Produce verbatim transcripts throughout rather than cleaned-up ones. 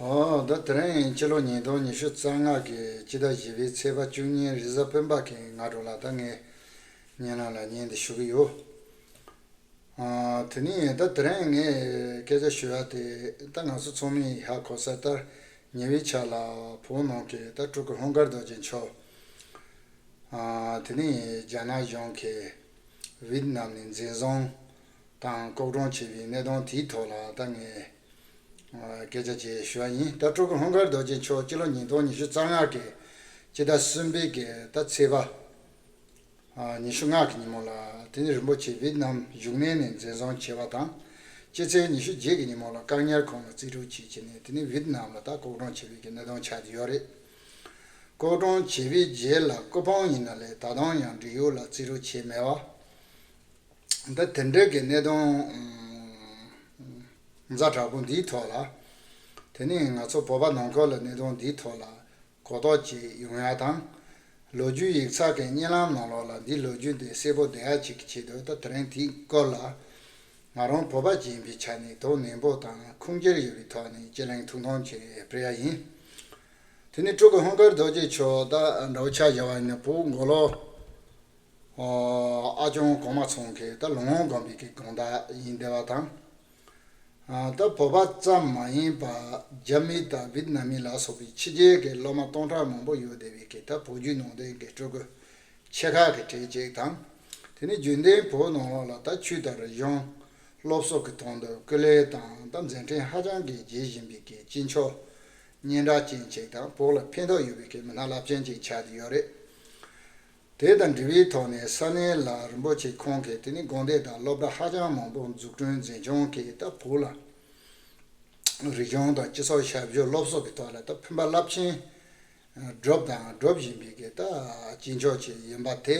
ཨོ། ད་དེ་རིང་སྤྱི་ལོ་ཉིས་སྟོང་ཉི་ཤུ་རྩ་ལྔ་གི་སྤྱི་ཟླ་བཞི་པའི་ཚེས་པ་བཅུ་གཉིས་རེས་གཟའ་སྤེན་པ་གི་སྔ་དྲོ་ལ་ད་ངས་ཉེ་ལམ་ལ་བརྙན་འདི་ཞུ་གི་ཡོད། ཨ། དེ་ནས་ད་དེ་རིང་ངས་སྐད་ཆ་ཞུ་ཡ་དེ་ད་ང་ཚོ་ཚང་མས་ཧ་གོ་ས་ལྟར་ཉེ་བའི་ཆར་ལ་བོད་ནང་གི་ད་སྤྲུལ་སྐུ་ཧཱུྃ་ཀར་རྡོ་རྗེ་མཆོག་ཨ། དེ་ནས་རྒྱ་ནག་གཞུང་གིས་ཝི་ཏི་ནམ་ནས་འཛིན་བཟུང་དང་ལྐོག་སྒྲུང་བྱས་པའི་གནད་དོན་དེའི་ཐོག་ལ་ད་ངས་ཨ། སྐད་ཆ་ཅིག་ཞུ་བ་ཡིན། ད་སྤྲུལ་སྐུ་ཧཱུྃ་ཀར་རྡོ་རྗེ་མཆོག་སྤྱི་ལོ་ཉིས་སྟོང་ཉི་ཤུ་རྩ་ལྔ་གི་སྤྱི་ཟླ་གསུམ་པའི་གི་ད་ཚེས་པ་ཨ། ཉི་ཤུ་ལྔ་གི་ཉིན་མོ་ལ་དེ་ནས་རིན་པོ་ཆེ་ཝི་ཏི་ནམ་བཞུགས་གནས་ནས་འཛིན་བཟུང་བྱས་པ་དང་། སྤྱི་ཚེས་ཉི་ཤུ་རྗེས་ཀྱི་ཉིན་མོ་ལ་བཀག་ཉར་ཁང་ལ་རྩིས་སྤྲོད་བྱས་བྱས་ནས་དེ་ནས་ཝི་ཏི་ནམ་ལ་ད་ལྐོག་སྒྲུང་བྱས་པའི་གི་གནད་དོན་ཆགས་བསྡད་ཡོད་རེད། ལྐོག་སྒྲུང་བྱས་པའི་རྗེས་ལ་སྐུ་ཕུང་ཡིན་ན་ལས་ད་དུང་ཡང་འབྲེལ་ཡོད་ལ་རྩིས་སྤྲོད་བྱས་མེད་པ། ད་དེ་འདྲ་གི་གནད་དོན་ཛ་དྲག་པོ་འདིའི་ཐོག་ལ་དེ་ནས་ང་ཚོ་བོད་པ་ནང་ཁུལ་ལ་གནད་དོན་འདིའི་ཐོག་ལ་གོ་རྟོགས་ཅིག་ཡོང་ཡ་དང་། ལོ་རྒྱུས་ཡིག་ཚགས་ཀྱི་བརྙན་ལམ་ནང་ལོགས་ལ་འདིའི་ལོ་རྒྱུས་འདི་གསལ་པོ་བསྡད་ཡ་ཅིག་གི་ཆེད་དུ་ད་དེ་རིང་དེའི་སྐོར་ལ་ང་རང་བོད་པ་ཅིག་ཡིན་པའི་ཆ་ནས་དོ་ནན་པོ་དང་ཁུངས་སྐྱེལ་ཡོད་པའི་ཐོག་ནས་དཔྱད་གླེང་ཐུང་ཐུང་ཅིག་སྤེལ་ཡ་ཡིན། དེ་ནས་སྤྲུལ་སྐུ་ཧཱུྃ་ཀར་རྡོ་རྗེ་མཆོག་ད་འདྲ་བོ་ཆ་བཞག་པ་ཡིན་ན་བོད་མགོ་ལོག་ཨ་ཅང་གོང་མ་ཚང་གི་ད་ལུང་དབང་དགོན་པའི་གི་དགོང་དག་ཡིན་བསྡད་པ་དང་། ད་བོད་པ་ཙམ་མ་ཡིན་པ་རྒྱ་མི་དང་ཝི་ཏི་ནམ་མི་ལ་སོགས་པའི་ཕྱི་རྒྱལ་གྱི་སློབ་མ་སྟོང་ཕྲག་མང་པོ་ཡོད་བསྡད་པའི་གི་ད་བོད་བརྒྱུད་ནང་བསྟན་གྱི་སྤྲུལ་སྐུ་ཆེ་ཁག་གི་གྲས་ཅིག་དང་། དེ་ནས་རྒྱུན་ལྡན་བོད་ནང་ལོགས་ལ་ད་ཆོས་དང་རིག་གཞུང་སློབ་གསོ་གི་དོན་དུ་སྐུ་ལས་དང་ད་མཛད་འཕྲིན་ཧ་ཅང་གི་རྒྱས་བཞིན་པའི་གི་སྐྱེས་མཆོག་སྙན་གྲགས་ཅན་ཅིག་དང་བོད་ལ་ཕན་ཐོགས་ཡོད་པའི་གི་མི་སྣ་རླབས་ཆེན་ཅིག་ཆགས་བསྡད་ཡོད་རེད། དེ་དང་འབྲེལ་བའི་ཐོག་ནས་ས་གནས་ལ་རིན་པོ་ཆེ་ཁོང་གིས་དེ་ནི་དགོན་སྡེ་དང་སློབ་གྲྭ་ཧ་ཅང་མང་པོ་འཛུགས་སྐྲུན་འཛིན་སྐྱོང་གིས་ད་བོད་ལ་རིག་གཞུང་དང་སྤྱི་ཚོགས་ཞབས་ཞུ་སློབ་གསོ་གི་ཐོག་ལ་ད་ཕན་པ་རླབས་ཆེན་སྒྲུབ་དང་སྒྲུབ་བཞིན་པའི་གི་ད་སྐྱེས་མཆོག་ཅིག་ཡིན་པ་དེ་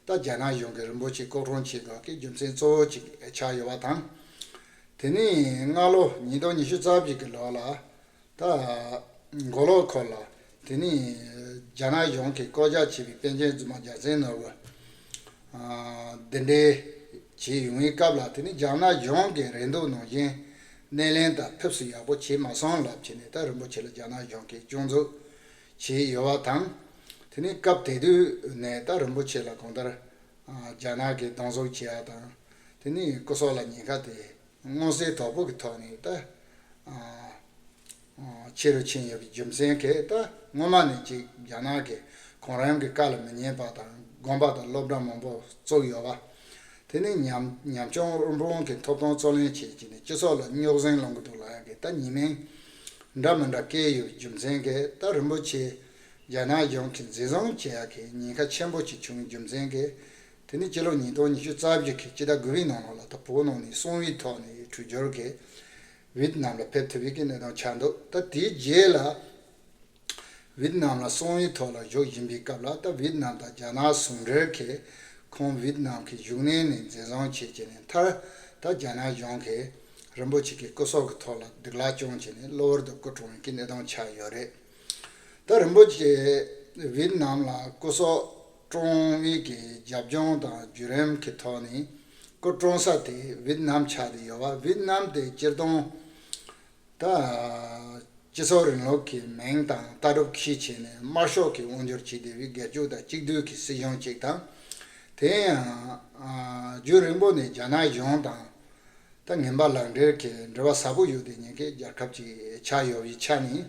ད་རྒྱ་ནག་གཞུང་གིས་རིན་པོ་ཆེ་ལྐོག་སྒྲུང་བྱེད་དགོས་ཀྱི་རྒྱུ་མཚན་གཙོ་བོ་ཅིག་ཆགས་ཡོད་པ་དང་། དེ་ནི་སྔ་ལོ་ཉིས་སྟོང་ཉི་ཤུ་རྩ་བཞི་གི་ལོ་ལ། ད་མགོ་ལོག་ཁུལ་ལ་དེ་ནི་རྒྱ་ནག་གཞུང་གིས་བསྐོ་གཞག་བྱས་པའི་པཎ་ཆེན་རྫུན་མ་རྒྱལ་མཚན་ནོར་བུ་གདན་འདྲེན་བྱས་ཡོང་བའི་སྐབས་ལ་དེ་ནི་རྒྱ་ནག་གཞུང་གི་རེ་འདུན་ནང་བཞིན་སྣེ་ལེན་དང་ཕེབས་བསུ་ཡག་པོ་བྱས་མ་སོང་ལབ་བྱས་ནས་ད་རིན་པོ་ཆེ་ལ་རྒྱ་ནག་གཞུང་གིས་སྐྱོན་འཛུགས་བྱས་ཡོད་པ་དང་། དེ་ནི་སྐབས་དེ་དུས་ནས་ད་རིན་པོ་ཆེ་ལ་གང་ལྟར་རྒྱ་ནག་གིས་སྡང་ཟུག་བྱེད་ཡ་དང་དེ་ནི་སྐུ་སྲོག་ལ་ཉེན་ཁ་དེ། མངོན་གསལ་དོད་པོ་གི་ཐོག་ནས་ད་ཨ་ཨ་ཆེ་རུ་ཕྱིན་ཡོད་པའི་རྒྱུ་མཚན་གྱིས་ད་སྔོན་མ་ནས་ཅིག་རྒྱ་ནག་གི་གོང་རིམ་གྱི་བཀའ་ལ་མི་ཉན་པ་དང་དགོན་པ་དང་སློབ་གྲྭ་མང་པོ་བཙུགས་ཡོད་པ། དེ་ནས་ཉམ་ཉམ་ཆུང་དབུལ་ཕོངས་ཀྱི་ཐོབ་ཐང་རྩོད་ལེན་བྱེད་ཀྱི་ནས་སྤྱི་ཚོགས་ལ་རྙོག་ཟིང་སློང་གི་འདུག་ལབ་ཡ་གི་ད་ཉེས་མིང་འདྲ་མི་འདྲ་བཀལ་ཡོད་པའི་རྒྱུ་མཚན་གྱིས་ད་རིན་པོ་ཆེ་རྒྱ་ནག་གཞུང་གིས་འཛིན་བཟུང་བྱེད་ཡ་གི་ཉེན་ཁ་ཆེན་པོ་ཅིག་བྱུང་བའི་རྒྱུ་མཚན་གྱིས། དེ་ནི་སྤྱི་ལོ་ཉིས་སྟོང་ཉི་ཤུ་རྩ་བཞི་གི་སྤྱི་ཟླ་དགུ་པའི་ནང་ལོགས་ལ་ད་བོད་ནང་ནས་གསང་བའི་ཐོག་ནས་བྲོས་བྱོལ་གྱིས་ཝི་ཏི་ནམ་ལ་ཕེབས་ཐུབ་པའི་གི་གནད་དོན་ཆགས་འདུག་ད་དེའི་རྗེས་ལ་ཝི་ཏི་ནམ་ལ་གསང་བའི་ཐོག་ལ་བཞུགས་བཞིན་པའི་སྐབས་ལ་ད་ཝི་ཏི་ནམ་དང་རྒྱ་ནག་ཟུང་འབྲེལ་གྱིས་ཁོང་ཝི་ཏི་ནམ་གྱི་བཞུགས་གནས་ནས་འཛིན་བཟུང་བྱས་བྱས་ནས་མཐར་ད་རྒྱ་ནག་གཞུང་གིས་རིན་པོ་ཆེ་གི་སྐུ་སྲོག་གི་ཐོག་ལ་སྡིགས་ལག་བཅངས་བྱས་ནས་གློ་བུར་དུ་སྐུ་གྲོངས་པའི་གི་གནད་དོན་ཆགས་ཡོད་རེད། ད་རིན་པོ་ཆེ་ཝི་ཏི་ནམ་ལ་སྐུ་སྲོག་བཀྲོངས་པའི་གི་རྒྱབ་ལྗོངས་དང་བརྒྱུད་རིམ་གྱི་ཐོག་ནས་སྐུ་གྲོངས་ས་དེ་ཝི་ཏི་ནམ་ཆགས་བསྡད་ཡོད་པ། ཝི་ཏི་ནམ་དེ་སྤྱིར་བཏང་ད་སྤྱི་ཚོགས་རིང་ལུགས་ཀྱི་མིང་དང་ལྟ་གྲུབ་གཞི་བྱས་ནས་དམར་ཤོག་གིས་དབང་སྒྱུར་བྱེད་བསྡད་པའི་སྒེར་གཅོད་དང་གཅིག་སྡུད་ཀྱི་སྲིད་གཞུང་ཅིག་དང་། དེ་ཡང་རྒྱུན་རིང་པོ་ནས་རྒྱ་ནག་གཞུང་དང་། ད་ངན་པ་ལག་འབྲེལ་གྱི་འབྲེལ་བ་ཟབ་པོ་ཡོད་དེ་ཉིད་ཀྱི་རྒྱལ་ཁབ་ཅིག་ཆགས་ཡོད་པའི་ཆ་ནས།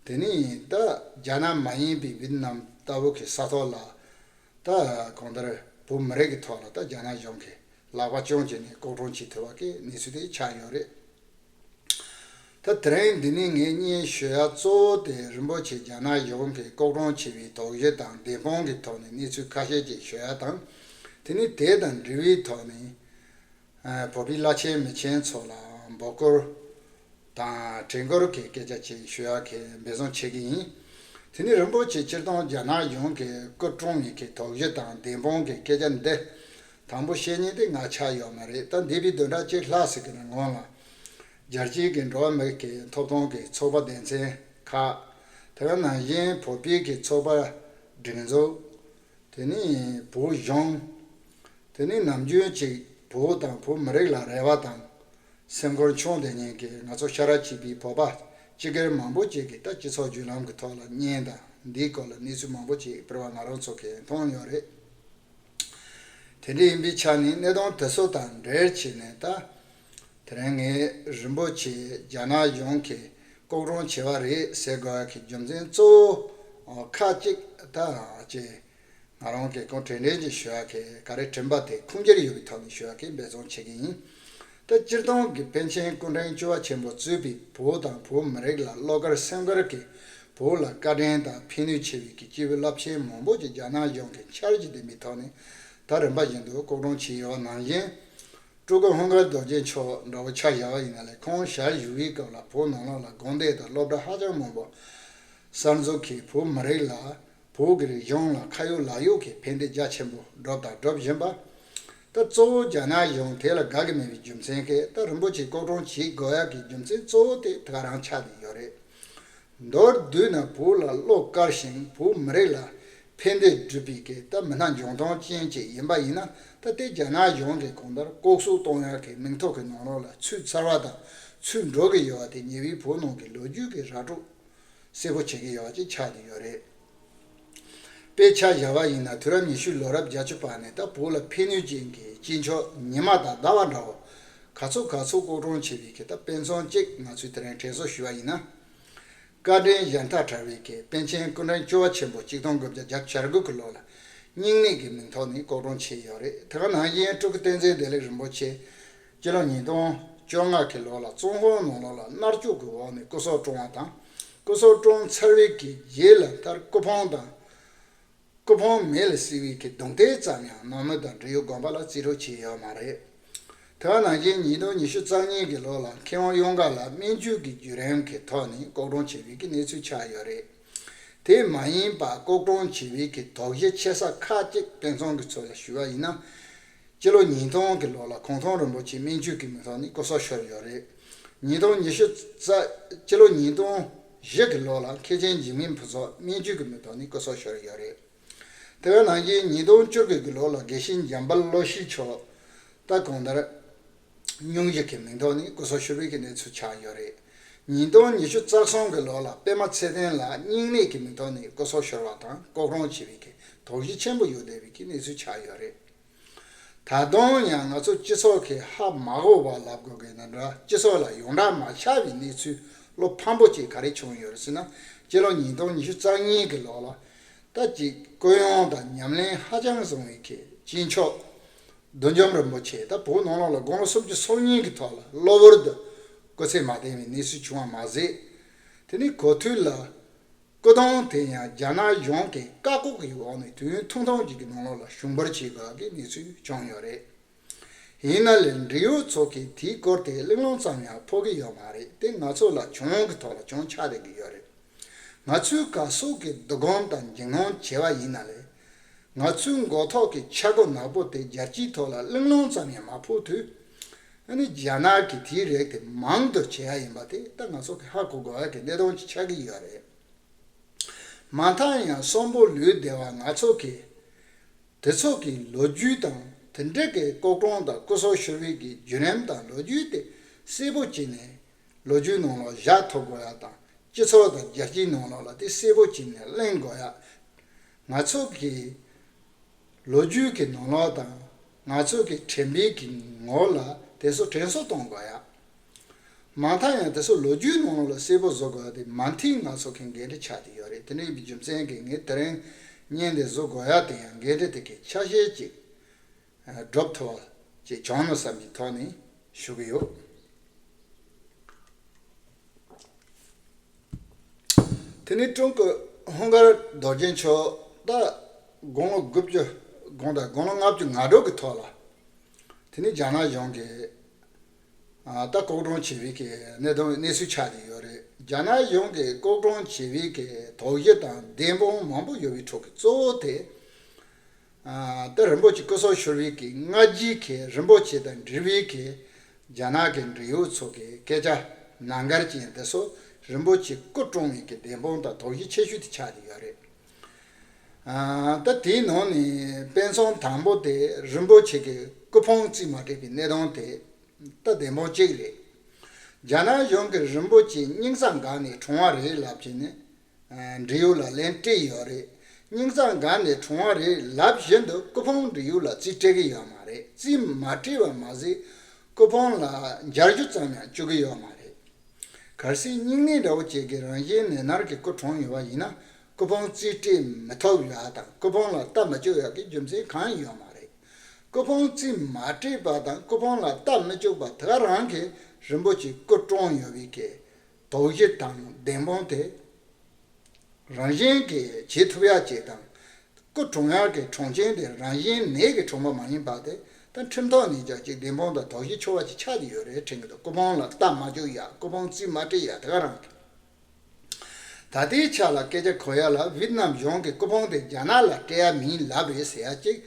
དེ་ནས་ད་རྒྱ་ནག་མ་ཡིན་པའི་ཝི་ཏི་ནམ་ལྟ་བུ་གི་ས་ཐོག་ལ་ད་གང་ལྟར་བོད་མི་རིགས་ཀྱི་ཐོག་ལ་ད་རྒྱ་ནག་གཞུང་གིས་ལག་པ་བརྐྱངས་བྱས་ནས་ལྐོག་གྲོང་བྱེད་ཐུབ་པ་གི་གནས་ཚུལ་དེ་ཆགས་ཡོད་རེད། ད་དེ་རིང་འདི་ནས་ངས་སྙན་ཞུ་ཡ་གཙོ་བོ་དེ་རིན་པོ་ཆེ་རྒྱ་ནག་གཞུང་གིས་ལྐོག་གྲོང་བྱས་པའི་དོགས་གཞི་དང་བདེན་དཔང་གི་ཐོག་ནས་གནས་ཚུལ་ཁ་ཤས་ཅིག་ཞུ་ཡ་དང་། དེ་ནས་དེ་དང་འབྲེལ་བའི་ཐོག་ནས། བོད་པའི་བླ་ཆེན་མི་ཆེན་ཚོ་ལ་འབོད་སྐུལ་དང་དྲན་སྐུལ་གྱི་སྐད་ཆ་ཅིག་ཞུ་ཡག་གི་འབད་བརྩོན་བྱེད་ཀྱི་ཡིན། དེ་ནི་རིན་པོ་ཆེ་སྤྱིར་བཏང་རྒྱ་ནག་གཞུང་གིས་སྐུ་གྲོངས་ཡིན་གྱི་དོགས་གཞི་དང་བདེན་དཔང་གི་སྐད་ཆ་འདི་དང་པོ་བཤད་མཁན་དེ་ང་ཆགས་ཡོད་མ་རེད། ད་འདས་པའི་བདུན་ཕྲག་གཅིག་ལྷག་ཙམ་གྱི་རིང་ལ་རྒྱལ་སྤྱིའི་གི་འགྲོ་བ་མི་གི་ཐོབ་ཐང་གི་ཚོགས་པ་སྡེ་ཚན་ཁག་དེ་ག་ནང་བཞིན་བོད་པའི་གི་ཚོགས་པ་སྒྲིག་འཛུགས། དེ་ནས་བོད་གཞུང་། དེ་ནས་ནམ་རྒྱུན་གཅིག་བོད་དང་བོད་མི་རིགས་ལ་རེ་བ་དང་སེམས་ཁུར་མཚོན་བསྡད་མཁན་གྱི་ང་ཚོ་ཤ་ར་གཅིག་པའི་བོད་པ་ སྤྱི་སྒེར་མང་པོ་ཅིག་གིས་ད་སྤྱི་ཚོགས་བརྒྱུད་ལམ་གྱི་ཐོག་ལ་བརྙན་དང་འདིའི་སྐོར་ལ་གནས་ཚུལ་མང་པོ་ཅིག་ཕུལ་བ་ང་རང་ཚོ་གིས་མཐོང་ཡོད་རེད། དེ་འདྲ་ཡིན་པའི་ཆ་ནས་གནད་དོན་དེ་ཚོ་དང་འབྲེལ་བྱས་ནས། ད་དེ་རིང་ངས་རིན་པོ་ཆེ་རྒྱ་ནག་གཞུང་གིས་ལྐོག་གྲོང་བྱས་པ་རེད་ཟེར་དགོས་ཡ་གི་རྒྱུ་མཚན་གཙོ་བོ་ཁག་ཅིག་ད་ཅེས་ང་རང་གིས་ཁོང་དྲན་དྲན་གྱིས་ཞུ་ཡ་གི་ག་རེ་དྲན་པ་དེ་ཁུངས་སྐྱེལ་ཡོད་པའི་ཐོག་ནས་ཞུ་ཡ་གི་འབད་བརྩོན་བྱེད་ཀྱི་ཡིན། ད་སྤྱིར་བཏང་གི་པཎ་ཆེན་སྐུ་ཕྲེང་བཅུ་བ་ཆེན་པོ་གཙོས་པའི་བོད་དང་བོད་མི་རིགས་ལ་བློ་དཀར་སེམས་དཀར་གྱིས་བོད་ལ་བཀའ་དྲིན་དང་ཕན་ནུས་ཆེ་བའི་གི་སྐྱེས་བུ་རླབས་ཆེན་མང་པོ་ཅིག་རྒྱ་ནག་གཞུང་གི་འཆར་གཞི་ལྡན་པའི་ཐོག་ནས་ད་རིམ་པ་བཞིན་དུ་ལྐོག་གྲོང་བྱས་ཡོད་པ་ནང་བཞིན། སྤྲུལ་སྐུ་ཧུན་སྒར་རྡོ་རྗེ་མཆོག་འདྲ་བོ་ཆ་བཞག་པ་ཡིན་ན་ལས། ཁོང་ཞལ་བཞུགས་པའི་སྐབས་ལ་བོད་ནང་ལོགས་ལ་དགོན་སྡེ་དང་སློབ་གྲྭ་ཧ་ཅང་མང་པོ་གསར་འཛུགས་ཀྱིས་བོད་མི་རིགས་ལ་བོད་ཀྱི་རིག་གཞུང་ལ་ཁ་ཡོད་ལག་ཡོད་ཀྱི་ཕན་བདེ་རྒྱ་ཆེན་པོ་སྒྲུབ་དང་སྒྲུབ་བཞིན་པ། ད་གཙོ་བོ་རྒྱ་ནག་གཞུང་དེ་ལ་དགའ་གི་མེད་པའི་རྒྱུ་མཚན་གྱིས་ད་རིན་པོ་ཆེ་ལྐོག་གྲོང་བྱེད་དགོས་ཡག་གི་རྒྱུ་མཚན་གཙོ་བོ་དེ་ད་ག་རང་ཆགས་བསྡད་ཡོད་རེད། མདོར་བསྡུས་ན་བོད་ལ་བློ་དཀར་ཞིང་བོད་མི་རིགས་ལ་ཕན་བདེ་སྒྲུབ་པའི་གི་ད་མི་སྣ་འཇོན་ཐང་ཅན་ཅིག་ཡིན་པ་ཡིན་ན། ད་དེ་རྒྱ་ནག་གཞུང་གི་གང་ལྟར་ལྐོག་གསོད་གཏོང་ཡག་གི་མིང་ཐོ་གི་ནང་ལོགས་ལ་ཚུད་ཚར་བ་དང་ཚུད་འགྲོ་གི་ཡོད་པ་དེ་ཉེ་བའི་བོད་ནང་གི་ལོ་རྒྱུས་ཀྱི་ར་སྤྲོད་གསལ་པོ་བྱེད་ཀྱི་ཡོད་པ་ཅིག་ཆགས་བསྡད་ཡོད་རེད། དཔེ་ཆ་བཞག་པ་ཡིན་ན་དུས་རབས་ཉི་ཤུ་ལོ་རབས་བརྒྱད་ཅུ་པ་ནས་ད་བོད་ལ་ཕན་ནུས་ཅན་གྱི་སྐྱེས་མཆོག་ཉི་མ་དང་ཟླ་བ་འདྲ་བོ་ག་ཚོད་ག་ཚོད་ལྐོག་གྲོང་བྱས་པའི་གི་ད་དཔེ་མཚོན་གཅིག་ང་ཚོས་དེ་རིང་དྲན་གསོ་ཞུས་པ་ཡིན་ན། བཀའ་དྲིན་གཞལ་མཐའ་བྲལ་བའི་གི་པཎ་ཆེན་སྐུ་ཕྲེང་བཅུ་བ་ཆེན་པོ་གཅིག་སྟོང་དགུ་བརྒྱ་བརྒྱད་ཅུ་གྱ་དགུ་གི་ལོ་ལ་སྙིང་ནད་ཀྱི་མིང་ཐོག་ནས་ལྐོག་གྲོང་བྱས་ཡོད་རེད། དེ་ག་ནང་བཞིན་སྤྲུལ་སྐུ་བསྟན་འཛིན་བདེ་ལེགས་རིན་པོ་ཆེ་སྤྱི་ལོ་ཉིས་སྟོང་བཅོ་ལྔ་གི་ལོ་ལ་བཙོན་ཁང་ནང་ལོགས་ལ་མནར་གཅོད་ཀྱི་འོག་ནས་སྐུ་སྲོག་བཀྲོངས་པ་དང་། སྐུ་སྲོག་བཀྲོངས་ཚར་བའི་གི་རྗེས་ལ་མཐར་སྐུ་ཕུང་དང་སྐུ་ཕུང་མེ་ལ་བསྲེགས་པའི་གི་གདུང་རྟེན་ཙམ་ཡང་ནང་མི་དང་འབྲེལ་ཡོད་དགོན་པ་ལ་རྩིས་སྤྲོད་བྱས་ཡོད་མ་རེད། དེ་ག་ནང་བཞིན་ཉིས་སྟོང་ཉི་ཤུ་རྩ་གཉིས་ཀྱི་ལོ་ལ་མཁས་དབང་གཡུང་དཀར་ལགས་སྨན་བཅོས་ཀྱི་བརྒྱུད་རིམ་གྱི་ཐོག་ནས་ལྐོག་གྲོང་བྱས་པའི་གི་གནས་ཚུལ་ཆགས་ཡོད་རེད། དེ་མ་ཡིན་པ་ལྐོག་གྲོང་བྱས་པའི་གི་དོགས་གཞི་ཆེ་ས་ཁག་ཅིག་དཔེ་མཚོན་གྱི་ཚུལ་ལ་ཞུ་བ་ཡིན་ན། སྤྱི་ལོ་ཉིས་སྟོང་གི་ལོ་ལ་གུང་ཐང་རིན་པོ་ཆེ་སྨན་བཅོས་ཀྱི་མིང་ཐོག་ནས་སྐུ་སྲོག་ཤོར་ཡོད་རེད། ཉིས་སྟོང་ཉི་ཤུ་རྩ། སྤྱི་ལོ་ཉིས་སྟོང་བཞི་གི་ལོ་ལ་མཁན་ཆེན་འཇིགས་མེད་ཕུན་ཚོགས་སྨན་བཅོས་ཀྱི་མིང་ཐོག་ནས་སྐུ་སྲོག་ཤོར་ཡོད་རེད། དེ་ག་ནང་བཞིན་ཉིས་སྟོང་བཅུ་དགུ་གི་ལོ་ལ་དགེ་བཤེས་འཇམ་དཔལ་བློ་ཤེས་མཆོག་ད་གང་ལྟར་སྙུང་གཞི་གི་མིང་ཐོག་ནས་སྐུ་སྲོག་ཤོར་བའི་གི་གནས་ཚུལ་ཆགས་ཡོད་རེད། ཉིས་སྟོང་ཉི་ཤུ་རྩ་གསུམ་གི་ལོ་ལ་པད་མ་ཚེ་བརྟན་ལགས་སྙིང་ནད་ཀྱི་མིང་ཐོག་ནས་སྐུ་སྲོག་ཤོར་བ་དང་ལྐོག་གྲོང་བྱས་པའི་གི་དོགས་གཞི་ཆེན་པོ་ཡོད་བསྡད་པའི་གི་གནས་ཚུལ་ཆགས་ཡོད་རེད། ད་དུང་ཡང་ང་ཚོ་སྤྱི་ཚོགས་ཀྱི་ཧ་མ་གོ་བ་ལབ་དགོས་ཀྱི་ན་འདྲ། སྤྱི་ཚོགས་ལ་ཡོངས་གྲགས་མ་ཆགས་པའི་གནས་ཚུལ་ལོ་ཕངས་པོ་ཅིག་ག་རེ་བྱུང་ཡོད་རེད་ཟེར་ན། སྤྱི་ལོ་ཉིས་སྟོང་ཉི་ཤུ་རྩ་གཉིས་ཀྱི་ལོ་ལ་ད་ཅིག་སྐུ་ཡོན་དང་ཉམས་ལེན་ཧ་ཅང་བཟང་བའི་གི་སྐྱེས་མཆོག་བདུད་འཇོམས་རིན་པོ་ཆེ་ད་བོད་ནང་ལོགས་ལ་དགུང་ལོ་སུམ་ཅུ་སོ་གཉིས་ཀྱི་ཐོག་ལ་གློ་བུར་དུ་སྐུ་ཚེ་མ་བརྟན་པའི་གནས་ཚུལ་བྱུང་བ་མ་ཟད། དེ་ནས་གོ་ཐོས་ལ། སྐུ་གདུང་དེ་ཡང་རྒྱ་ནག་གཞུང་གིས་བཀག་འགོག་གི་འོག་ནས་དུས་ཡུན་ཐུང་ཐུང་ཅིག་གི་ནང་ལོགས་ལ་ཞུགས་འབུལ་བྱེད་དགོས་ཀྱི་གནས་ཚུལ་བྱུང་ཡོད་རེད། ཡིན་ན་ལས་འབྲེལ་ཡོད་ཚོ་གིས་དེའི་སྐོར་དེ་གླེང་སློང་ཙམ་ཡང་ཕོག་གི་ཡོད་མ་རེད་དེ། ང་ཚོ་ལ་གྱོང་གི་ཐོག་ལ་གྱོང་ཆགས་བསྡད་ཀྱི་ཡོད་རེད། ང་ཚོས་ག་སོགས་ཀྱི་བསྡུ་སྒོམ་དང་འཇིགས་སྣང་བྱས་པ་ཡིན་ན་ལས། ང་ཚོའི་མགོ་ཐོག་གི་ཆག་སྒོ་ནག་པོ་དེ་རྒྱལ་སྤྱིའི་ཐོག་ལ་གླེང་སློང་ཙམ་ཡང་མ་ཕོག་དུས། ཨ་ནི་རྒྱ་ནག་གིས་དེའི་རིགས་དེ་མང་དུ་བྱེད་ཡ་ཡིན་པ་དེ་ད་ང་ཚོ་གི་ཧ་གོ་དགོས་ཡ་གི་གནད་དོན་ཅིག་ཆགས་ཀྱི་ཡོད་རེད། མ་མཐའ་ཡང་གསོན་པོ་ལུས་བདེ་བ་ང་ཚོ་གིས་དེ་ཚོ་གི་ལོ་རྒྱུས་དང་དེ་འདྲ་གི་ལྐོག་གྲོང་དང་སྐུ་སྲོག་ཤོར་བའི་གི་བརྒྱུད་རིམ་དང་ལོ་རྒྱུས་དེ་གསལ་པོ་བྱས་ནས་ལོ་རྒྱུས་ནང་ལ་བཞག་ཐུབ་དགོས་ཡ་དང་། སྤྱི་ཚོགས་དང་རྒྱལ་སྤྱིའི་ནང་ལོགས་ལ་དེ་གསལ་པོ་བྱས་ནས་གླེང་དགོས་ཡ། ང་ཚོ་གི་ལོ་རྒྱུས་ཀྱི་ནང་ལོགས་དང་ང་ཚོ་གི་དྲན་པའི་གི་ངོ་ལ་དེ་ཚོ་དྲན་གསོ་གཏོང་དགོས་ཡ། མ་མཐའ་ཡང་དེ་ཚོ་ལོ་རྒྱུས་ནང་ལ་གསལ་པོ་བཟོ་དགོས་ཡ་དེ་མ་མཐའི་ང་ཚོ་གི་འགན་འཁྲི་ཆགས་བསྡད་ཡོད་རེད། དེ་འདྲ་ཡིན་པའི་རྒྱུ་མཚན་གྱིས་ངས་དེ་རིང་བརྙན་དེ་བཟོ་དགོས་ཡ་དེ་ཡང་འགན་འཁྲི་དེ་གི་ཆ་ཤས་ཅིག་སྒྲུབ་ཐུབ་པ་ཅིག་བྱུང་ན་བསམ་པའི་ཐོག་ནས་ཞུ་གི་ཡོད། དེ་ནས་ཀྲུང་གོའི་ཧུན་སྒར་རྡོ་རྗེ་མཆོག་ད་དགུང་ལོ་དགུ་བཅུ་དགུང་དང་དགུང་ལོ་ལྔ་བཅུ་ང་དྲུག་གི་ཐོག་ལ་དེ་ནས་རྒྱ་ནག་གཞུང་གིས་ད་ལྐོག་གྲོང་བྱས་པའི་གི་གནད་དོན་གནས་ཚུལ་ཆགས་བསྡད་ཡོད་རེད། རྒྱ་ནག་གཞུང་གིས་ལྐོག་གྲོང་བྱས་པའི་གི་དོགས་གཞི་དང་བདེན་དཔང་མང་པོ་ཡོད་པའི་ཁྲོད་ཀྱི་གཙོ་བོ་དེ། ད་རིན་པོ་ཆེ་སྐུ་སྲོག་ཤོར་བའི་གི་སྔ་རྗེས་ཀྱི་རིན་པོ་ཆེ་དང་འབྲེལ་བའི་གི་རྒྱ་ནག་གི་འབྲེལ་ཡོད་ཚོ་གི་སྐད་ཆ་ནང་འགལ་ཅན་དེ་ཚོ་རིན་པོ་ཆེ་སྐུ་བཀྲོངས་པའི་གི་བདེན་དཔང་དང་དོགས་གཞི་ཆེ་ཤོས་དེ་ཆགས་བསྡད་ཡོད་རེད། ད་དེའི་ནང་ནས་དཔེ་མཚོན་དང་པོ་དེ་རིན་པོ་ཆེ་གི་སྐུ་ཕུང་རྩིས་མ་སྤྲད་པའི་གནད་དོན་དེ་ད་བདེན་དཔང་གཅིག་རེད། རྒྱ་ནག་གཞུང་གིས་རིན་པོ་ཆེ་སྙིང་གསང་སྒང་ནས་གྲོངས་པ་རེད་ལབ་བྱས་ནས་འབྲེལ་ཡོད་ལ་ལན་སྤྲད་ཡོད་རེད། སྙིང་གསང་སྒང་ནས་གྲོངས་པ་རེད་ལབ་བཞིན་དུ་སྐུ་ཕུང་འབྲེལ་ཡོད་ལ་རྩིས་སྤྲད་ཀྱི་ཡོད་མ་རེད། རྩིས་མ་སྤྲད་པ་མ་ཟད་སྐུ་ཕུང་ལ་འབྱར་རྒྱུ་ཙམ་ཡང་བཅུག་གི་ཡོད་མ་རེད། གལ་སྲིད་སྙིང་ནད་འདྲ་བོ་ཅིག་གིས་རང་བཞིན་ནད་མནར་གྱིས་སྐུ་གྲོངས་ཡོད་པ་ཡིན་ན་སྐུ་ཕུང་རྩིས་སྤྲད་མི་ཐུབ་ཡག་དང་སྐུ་ཕུང་ལ་རྟ་མི་བཅུག་ཡག་གི་རྒྱུ་མཚན་གང་ཡང་ཡོད་མ་རེད། སྐུ་ཕུང་རྩིས་མ་སྤྲད་པ་དང་སྐུ་ཕུང་ལ་རྟ་མི་བཅུག་པ་དེ་ག་རང་གིས་རིན་པོ་ཆེ་སྐུ་གྲོངས་ཡོད་པའི་གི་དོགས་གཞི་དང་བདེན་དཔང་དེ་རང་བཞིན་གྱིས་བྱེད་ཐུབ་ཡག་ཅིག་དང་། སྐུ་གྲོངས་ཡག་གི་གྲོངས་རྐྱེན་དེ་རང་བཞིན་ནད་ཀྱིས་གྲོངས་པ་མ་ཡིན་པ་དེ་ད་ཁྲིམས་ཐོག་ནས་ཀྱང་ཅིག་བདེན་དཔང་དང་དོགས་གཞི་ཆེ་བ་ཅིག་ཆགས་ཀྱི་ཡོད་རེད་དྲན་གྱི་འདུག་སྐུ་ཕུང་ལ་རྟ་མ་བཅུག་ཡག་སྐུ་ཕུང་རྩིས་མ་སྤྲད་ཡག་དེ་ག་རང་གི། ད་ལྟའི་ཆ་ལ་སྐད་ཆ་གོ་ཡག་ལ་ཝི་ཏི་ནམ་གཞུང་གིས་སྐུ་ཕུང་དེ་རྒྱ་ནག་ལ་སྤྲད་ཡག་མིན་ལབ་རེད་ཟེར་ཡག་ཅིག་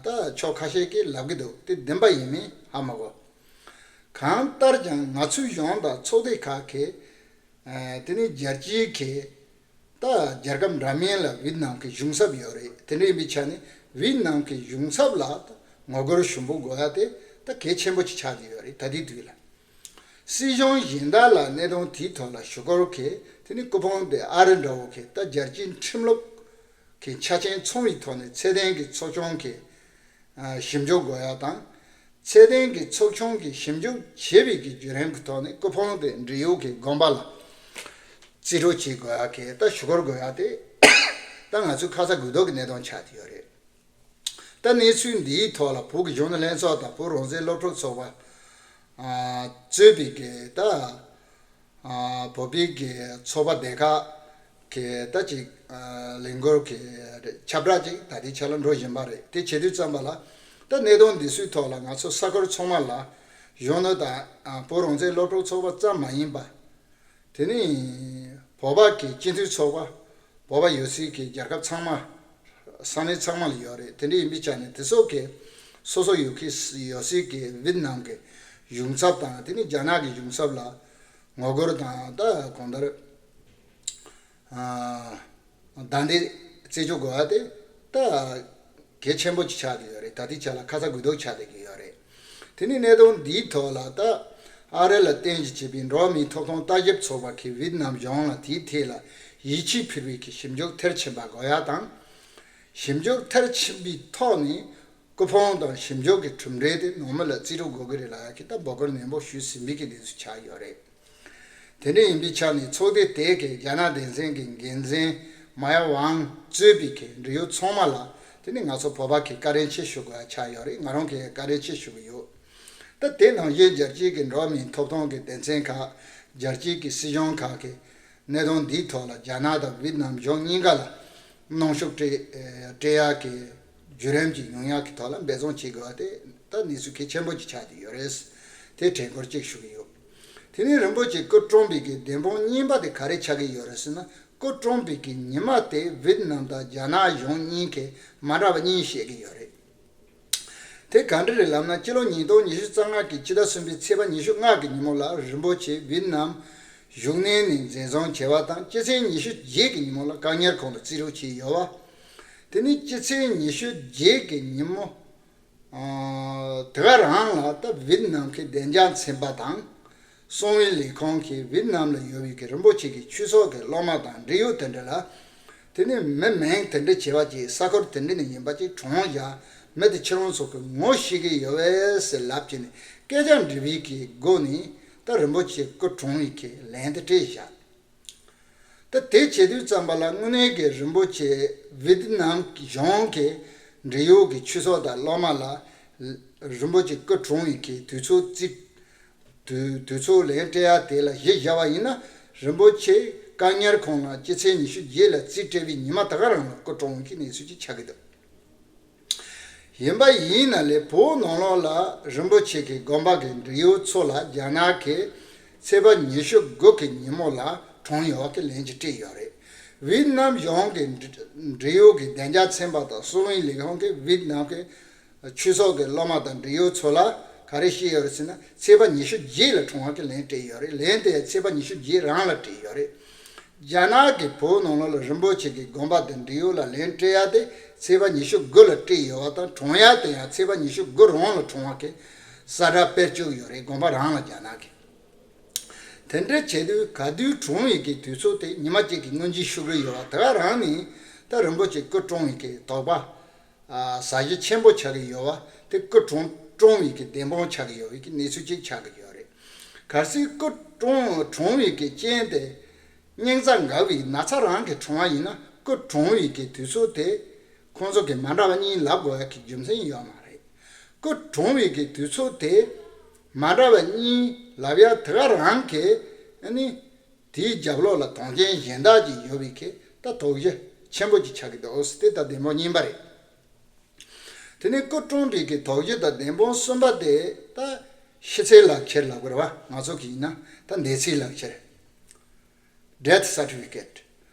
ད་ཕྱོགས་ཁ་ཤས་ཀྱིས་ལབ་ཀྱི་འདུག་དེ་བདེན་པ་ཡིན་མིན་ཧ་མ་གོ་གང་ལྟར་ཀྱང་ང་ཚོའི་གཞུང་དང་ཚོགས་སྡེ་ཁག་གིས། ཨ་དེ་ནི་རྒྱལ་སྤྱིའི་གི་ད་རྒྱལ་ཁབ་འདྲ་མིན་ལ་ཝི་ཏི་ནམ་གྱི་གཞུང་ཚབ་ཡོད་རེད། དེ་འདྲ་ཡིན་པའི་ཆ་ནས་ཝི་ཏི་ནམ་གྱི་གཞུང་ཚབ་ལ་ད་ངོ་རྒོལ་ཞུ་འབོད་དགོས་ཡ་དེ་ད་གལ་ཆེན་པོ་ཅིག་ཆགས་ཀྱི་ཡོད་རེད། ད་ལྟའི་དུས་ལ་སྲིད་གཞུང་གཞན་དག་ལ་གནད་དོན་དེའི་ཐོག་ལ་ཞུ་སྐུལ་གྱིས་དེ་ནི་སྐུ་ཕུང་དེ་ཨ་རི་འདྲ་བོ་གི་ད་རྒྱལ་སྤྱིའི་ཁྲིམས་ལུགས་ཀྱི་ཆ་རྐྱེན་ཚང་བའི་ཐོག་ནས་ཚད་ལྡན་གྱི་ཚོགས་ཆུང་གིས། ཞིབ་འཇུག་དགོས་ཡ་དང་། ཚད་ལྡན་གྱི་ཚོགས་ཆུང་གིས་ཞིབ་འཇུག་བྱས་པའི་གི་བརྒྱུད་རིམ་གྱི་ཐོག་ནས་སྐུ་ཕུང་དེ་འབྲེལ་ཡོད་ཀྱི་དགོན་པ་ལ་རྩིས་སྤྲོད་བྱེད་དགོས་ཡ་གི་ད་ཞུ་སྐུལ་དགོས་ཡ་དེ་ད་ང་ཚོའི་ཁ་ཚ་དགོས་གཏུག་གི་གནད་དོན་ཆགས་བསྡད་ཡོད་རེད། ད་གནས་ཚུལ་འདིའི་ཐོག་ལ་བོད་ཀྱི་གཞོན་ནུ་ལྷན་ཚོགས་དང་བོད་རང་བཙན་སློབ་ཕྲུག་ཚོགས་པ་གཙོས་པའི་གི་ད། བོད་པའི་གི་ཚོགས་པ་སྡེ་ཁག་གི་ད་ཅིག་ལས་འགུལ་གི་ཁྱབ་བསྒྲགས་ཅིག་ད་ལྟའི་ཆ་ལ་འགྲོ་བཞིན་པ་རེད། དེ་བྱེད་དུས་ཙམ་པ་ལ་ད་གནད་དོན་འདི་ཚོའི་ཐོག་ལ་ང་ཚོ་ས་ཁུལ་ཚང་མ་ལ་གཞོན་ནུ་དང་བོད་རང་བཙན་སློབ་ཕྲུག་ཚོགས་པ་ཙམ་མ་ཡིན་པ། དེ་ནི་བོད་པ་གི་སྤྱི་འཐུས་ཚོགས་པ། བོད་པ་ཡོད་སའི་གི་རྒྱལ་ཁབ་ཚང་མ། ས་གནས་ཚང་མ་ལ་ཡོད་རེད། དེ་འདྲ་ཡིན་པའི་ཆ་ནས་དེ་ཚོ་གི་སོ་སོ་ཡོད་ཀྱི་ཡོད་སའི་གི་ཝི་ཏི་ནམ་གི་གཞུང་ཚབ་དང་དེ་ནི་རྒྱ་ནག་གི་གཞུང་ཚབ་ལ་ངོ་རྒོལ་དང་ད་གང་ལྟར་བདའ་འདེད་རྩད་གཅོད་དགོས་པ་དེ་ད། གལ་ཆེན་པོ་ཅིག་ཆགས་བསྡད་ཡོད་རེད། ད་ལྟའི་ཆ་ལ་ཁ་ཚ་དགོས་གཏུག་ཆགས་བསྡད་ཀྱི་ཡོད་རེད། དེ་ནི་གནད་དོན་འདིའི་ཐོག་ལ་ད་ཨ་རི་ལ་རྟེན་གཞི་བྱས་པའི་འགྲོ་བ་མིའི་ཐོབ་ཐང་ལྟ་ཞིབ་ཚོགས་པ་གིས་ཝི་ཏི་ནམ་གཞུང་ལ་དེའི་ཐད་ལ་ཡིད་ཆེས་འཕེར་བའི་གི་ཞིབ་འཇུག་མཐར་ཕྱིན་པ་དགོས་ཡ་དང་། ཞིབ་འཇུག་མཐར་ཕྱིན་པའི་ཐོག་ནས་སྐུ་ཕུང་དང་ཞིབ་འཇུག་གི་གྲུབ་འབྲས་དེ་ནང་མི་ལ་རྩིས་སྤྲོད་དགོས་ཀྱི་རེད་ལབ་ཡ་གི་ད་འབོད་སྐུལ་ནན་པོ་ཞུས་ཟིན་པའི་གི་གནས་ཚུལ་ཆགས་ཡོད་རེད། དེ་འདྲ་ཡིན་པའི་ཆ་ནས་ཚོགས་སྡེ་དེ་གའི་རྒྱ་ནག་སྡེ་ཚན་གྱི་འགན་འཛིན་མ་ཡ་ཝང་གཙོས་པའི་གི་འབྲེལ་ཡོད་ཚང་མ་ལ་དེ་ནི་ང་ཚོ་བོད་པ་གིས་བཀའ་དྲིན་ཆེ་ཞུ་དགོས་ཡ་ཆགས་ཡོད་རེད། ང་རང་གིས་བཀའ་དྲིན་ཆེ་ཞུ་གི་ཡོད། ད་དེ་ནང་བཞིན་རྒྱལ་སྤྱིའི་གི་འགྲོ་བ་མིའི་ཐོབ་ཐང་གི་སྡེ་ཚན་ཁག་རྒྱལ་སྤྱིའི་གི་སྲིད་གཞུང་ཁག་གིས་གནད་དོན་འདིའི་ཐོག་ལ་རྒྱ་ནག་དང་ཝི་ཏི་ནམ་གཞུང་གཉིས་ཀ་ལ་གནོན་ཤུགས་སྤྲད་སྤྲད་ཡག་གི་བརྒྱུད་རིམ་གྱི་ཡོང་ཡག་གི་ཐོག་ལ་འབད་བརྩོན་བྱེད་དགོས་པ་དེ་ད་གནས་ཚུལ་གལ་ཆེན་པོ་ཅིག་ཆགས་བསྡད་ཡོད་རེད། དེ་དྲན་སྐུལ་ཅིག་ཞུ་གི་ཡོད། དེ་ནས་རིན་པོ་ཆེ་སྐུ་གྲོངས་པའི་གི་བདེན་དཔང་གཉིས་པ་དེ་ག་རེ་ཆགས་ཀྱི་ཡོད་རེད་ཟེར་ན། སྐུ་གྲོངས་པའི་གི་ཉི་མ་དེ་ཝི་ཏི་ནམ་དང་རྒྱ་ནག་གཞུང་གཉིས་ཀས་མ་འདྲ་བ་གཉིས་བཤད་ཀྱི་ཡོད་རེད། དེ་ག་འདྲ་རེད་ལབ་ན། སྤྱི་ལོ་ཉིས་སྟོང་ཉི་ཤུ་རྩ་ལྔ་གི་ཕྱི་ཟླ་གསུམ་པའི་ཚེས་པ་ཉི་ཤུ་ལྔ་གི་ཉིན་མོ་ལ་རིན་པོ་ཆེ་ཝི་ཏི་ནམ་བཞུགས་གནས་ནས་འཛིན་བཟུང་བྱས་པ་དང་། སྤྱི་ཚེས་ཉི་ཤུ་བརྒྱད་ཀྱི་ཉིན་མོ་ལ་བཀག་ཉར་ཁང་དུ་རྩིས་སྤྲོད་བྱས་ཡོད་པ། དེ་ནི་སྤྱི་ཚེས་ཉི་ཤུ་བརྒྱད་ཀྱི་ཉིན་མོ། དེ་ག་རང་ལ་ད་ཝི་ཏི་ནམ་གྱི་བདེ་འཇགས་ཚན་པ་དང་། གསང་བའི་ལས་ཁང་གིས་ཝི་ཏི་ནམ་ལ་ཡོད་པའི་གི་རིན་པོ་ཆེ་གི་ཆོས་ཚོགས་ཀྱི་སློབ་མ་དང་འབྲེལ་ཡོད་དེ་འདྲ་ལ། དེ་ནི་མི་མིང་དེ་འདྲ་བྱས་པ་ཅིག་ས་ཁུལ་དེ་འདྲ་ནས་ཡིན་པ་ཅིག་གྲོངས་བཞག་མི་དེ་ཁྱེད་རང་ཚོ་གི་ངོ་ཤེས་ཀྱི་ཡོད་པས་ཟེར་ལབ་བྱས་ནས་སྐད་ཆ་འདྲི་བའི་གི་སྒོ་ནས་ད་རིན་པོ་ཆེ་སྐུ་གྲོངས་པའི་གི་ལན་དེ་སྤྲད་བཞག་ད་དེ་བྱེད་དུས་ཙམ་པ་ལ་དངོས་གནས་ཀྱི་རིན་པོ་ཆེ་ཝི་ཏི་ནམ་གཞུང་གི་འབྲེལ་ཡོད་ཀྱི་ཆོས་ཚོགས་དང་སློབ་མ་ལ་རིན་པོ་ཆེ་སྐུ་གྲོངས་པའི་གི་དུས་ཚོད་རྩིས་དུས་དུས་ཚོད་ལན་སྤྲད་ཡ་དེ་ལ་གཞི་བཞག་པ་ཡིན་ན། རིན་པོ་ཆེ་བཀག་ཉར་ཁང་ལ་སྤྱི་ཚེས་ཉི་ཤུ་བརྒྱད་ལ་རྩིས་སྤྲད་པའི་ཉི་མ་ད་ག་རང་ལ་སྐུ་གྲོངས་པའི་གི་གནས་ཚུལ་ཅིག་ཆགས་ཀྱི་འདུག་ཡིན་པ་ཡིན་ན་ལས་བོད་ནང་ལོགས་ལ་རིན་པོ་ཆེ་གི་དགོན་པ་གི་འབྲེལ་ཡོད་ཚོ་ལ་རྒྱ་ནག་གིས་ཚེས་པ་ཉི་ཤུ་དགུ་གི་ཉིན་མོ་ལ་གྲོངས་ཡོད་པ་གི་ལན་ཅིག་སྤྲད་ཡོད་རེད། ཝི་ཏི་ནམ་གཞུང་གི་འབྲེལ་ཡོད་ཀྱི་བདེ་འཇགས་ཚན་པ་དང་གསང་བའི་ལས་ཁང་གིས་ཝི་ཏི་ནམ་གྱི་ཆོས་ཚོགས་ཀྱི་སློབ་མ་དང་འབྲེལ་ཡོད་ཚོ་ལ་ག་རེ་བཤད་ཡོད་རེད་ཟེར་ན། ཚེས་པ་ཉི་ཤུ་བརྒྱད་ལ་གྲོངས་པ་གི་ལན་སྤྲད་ཡོད་རེད། ལན་དེ་ཚེས་པ་ཉི་ཤུ་བརྒྱད་རང་ལ་སྤྲད་ཡོད་རེད། རྒྱ་ནག་གིས་བོད་ནང་ལོགས་ལ་རིན་པོ་ཆེ་གི་དགོན་པ་དང་འབྲེལ་ཡོད་ལ་ལན་སྤྲད་ཡ་དེ་ཚེས་པ་ཉི་ཤུ་དགུ་ལ་སྤྲད་ཡོད་པ་དང་། གྲོངས་ཡ་དེ་ཡང་ཚེས་པ་ཉི་ཤུ་དགུ་རང་ལ་གྲོངས་པ་གི་གསལ་བསྒྲགས་སྤེལ་བཅུག་ཡོད་རེད། དགོན་པ་རང་ལ་རྒྱ་ནག་གིས། དེ་འདྲ་བྱེད་དུས་ག་དུས་གྲོངས་ཡི་གི་དུས་ཚོད་དེ་ཉི་མ་གཅིག་གི་སྔོན་རྗེས་ཞུ་གི་ཡོད་པ་དེ་ག་རང་ནས་ད་རིན་པོ་ཆེ་སྐུ་གྲོངས་ཡི་གི་དོགས་པ། ཨ། ཟ་ཞིང་ཆེན་པོ་ཆགས་ཀྱི་ཡོད་པ་དེ་སྐུ་གྲོངས་གྲོངས་ཡི་གི་བདེན་དཔང་ཆགས་ཀྱི་ཡོད་པའི་གི་གནས་ཚུལ་ཅིག་ཆགས་ཀྱི་ཡོད་རེད། གལ་སྲིད་སྐུ་གྲོངས་གྲོངས་ཡི་གི་རྐྱེན་དེ་སྙིང་རྩ་འགག་པའི་ན་ཚ་རང་གི་གྲོངས་པ་ཡིན་ན། སྐུ་གྲོངས་ཡི་གི་དུས་ཚོད་དེ་ཁོང་ཚོ་གི་མ་འདྲ་བ་གཉིས་ལབ་དགོས་ཡ་གི་རྒྱུ་མཚན་ཡོད་མ་རེད། སྐུ་གྲོངས་པའི་གི་དུས་ཚོད་དེ་མ་འདྲ་བ་གཉིས་ལབ་ཡ་དེ་ག་རང་གི་ཨ་ནི་དེའི་རྒྱབ་ལོགས་ལ་དོན་རྐྱེན་གཞན་དག་ཅིག་ཡོད་པའི་གི་ད་དོགས་གཞི་ཆེན་པོ་ཅིག་ཆགས་ཀྱི་འདུག་དེ་ད་བདེན་དཔང་གཉིས་པ་རེད། དེ་ནས་སྐུ་གྲོངས་པའི་གི་དོགས་གཞི་དང་བདེན་དཔང་གསུམ་པ་དེ་ད་ཤི་ཚེའི་ལག་ཁྱེར་ལབ་དགོས་རེད་བ། ང་ཚོ་གི་ཡིན་ན་ད་འདས་ཚེའི་ལག་ཁྱེར། Death certificate།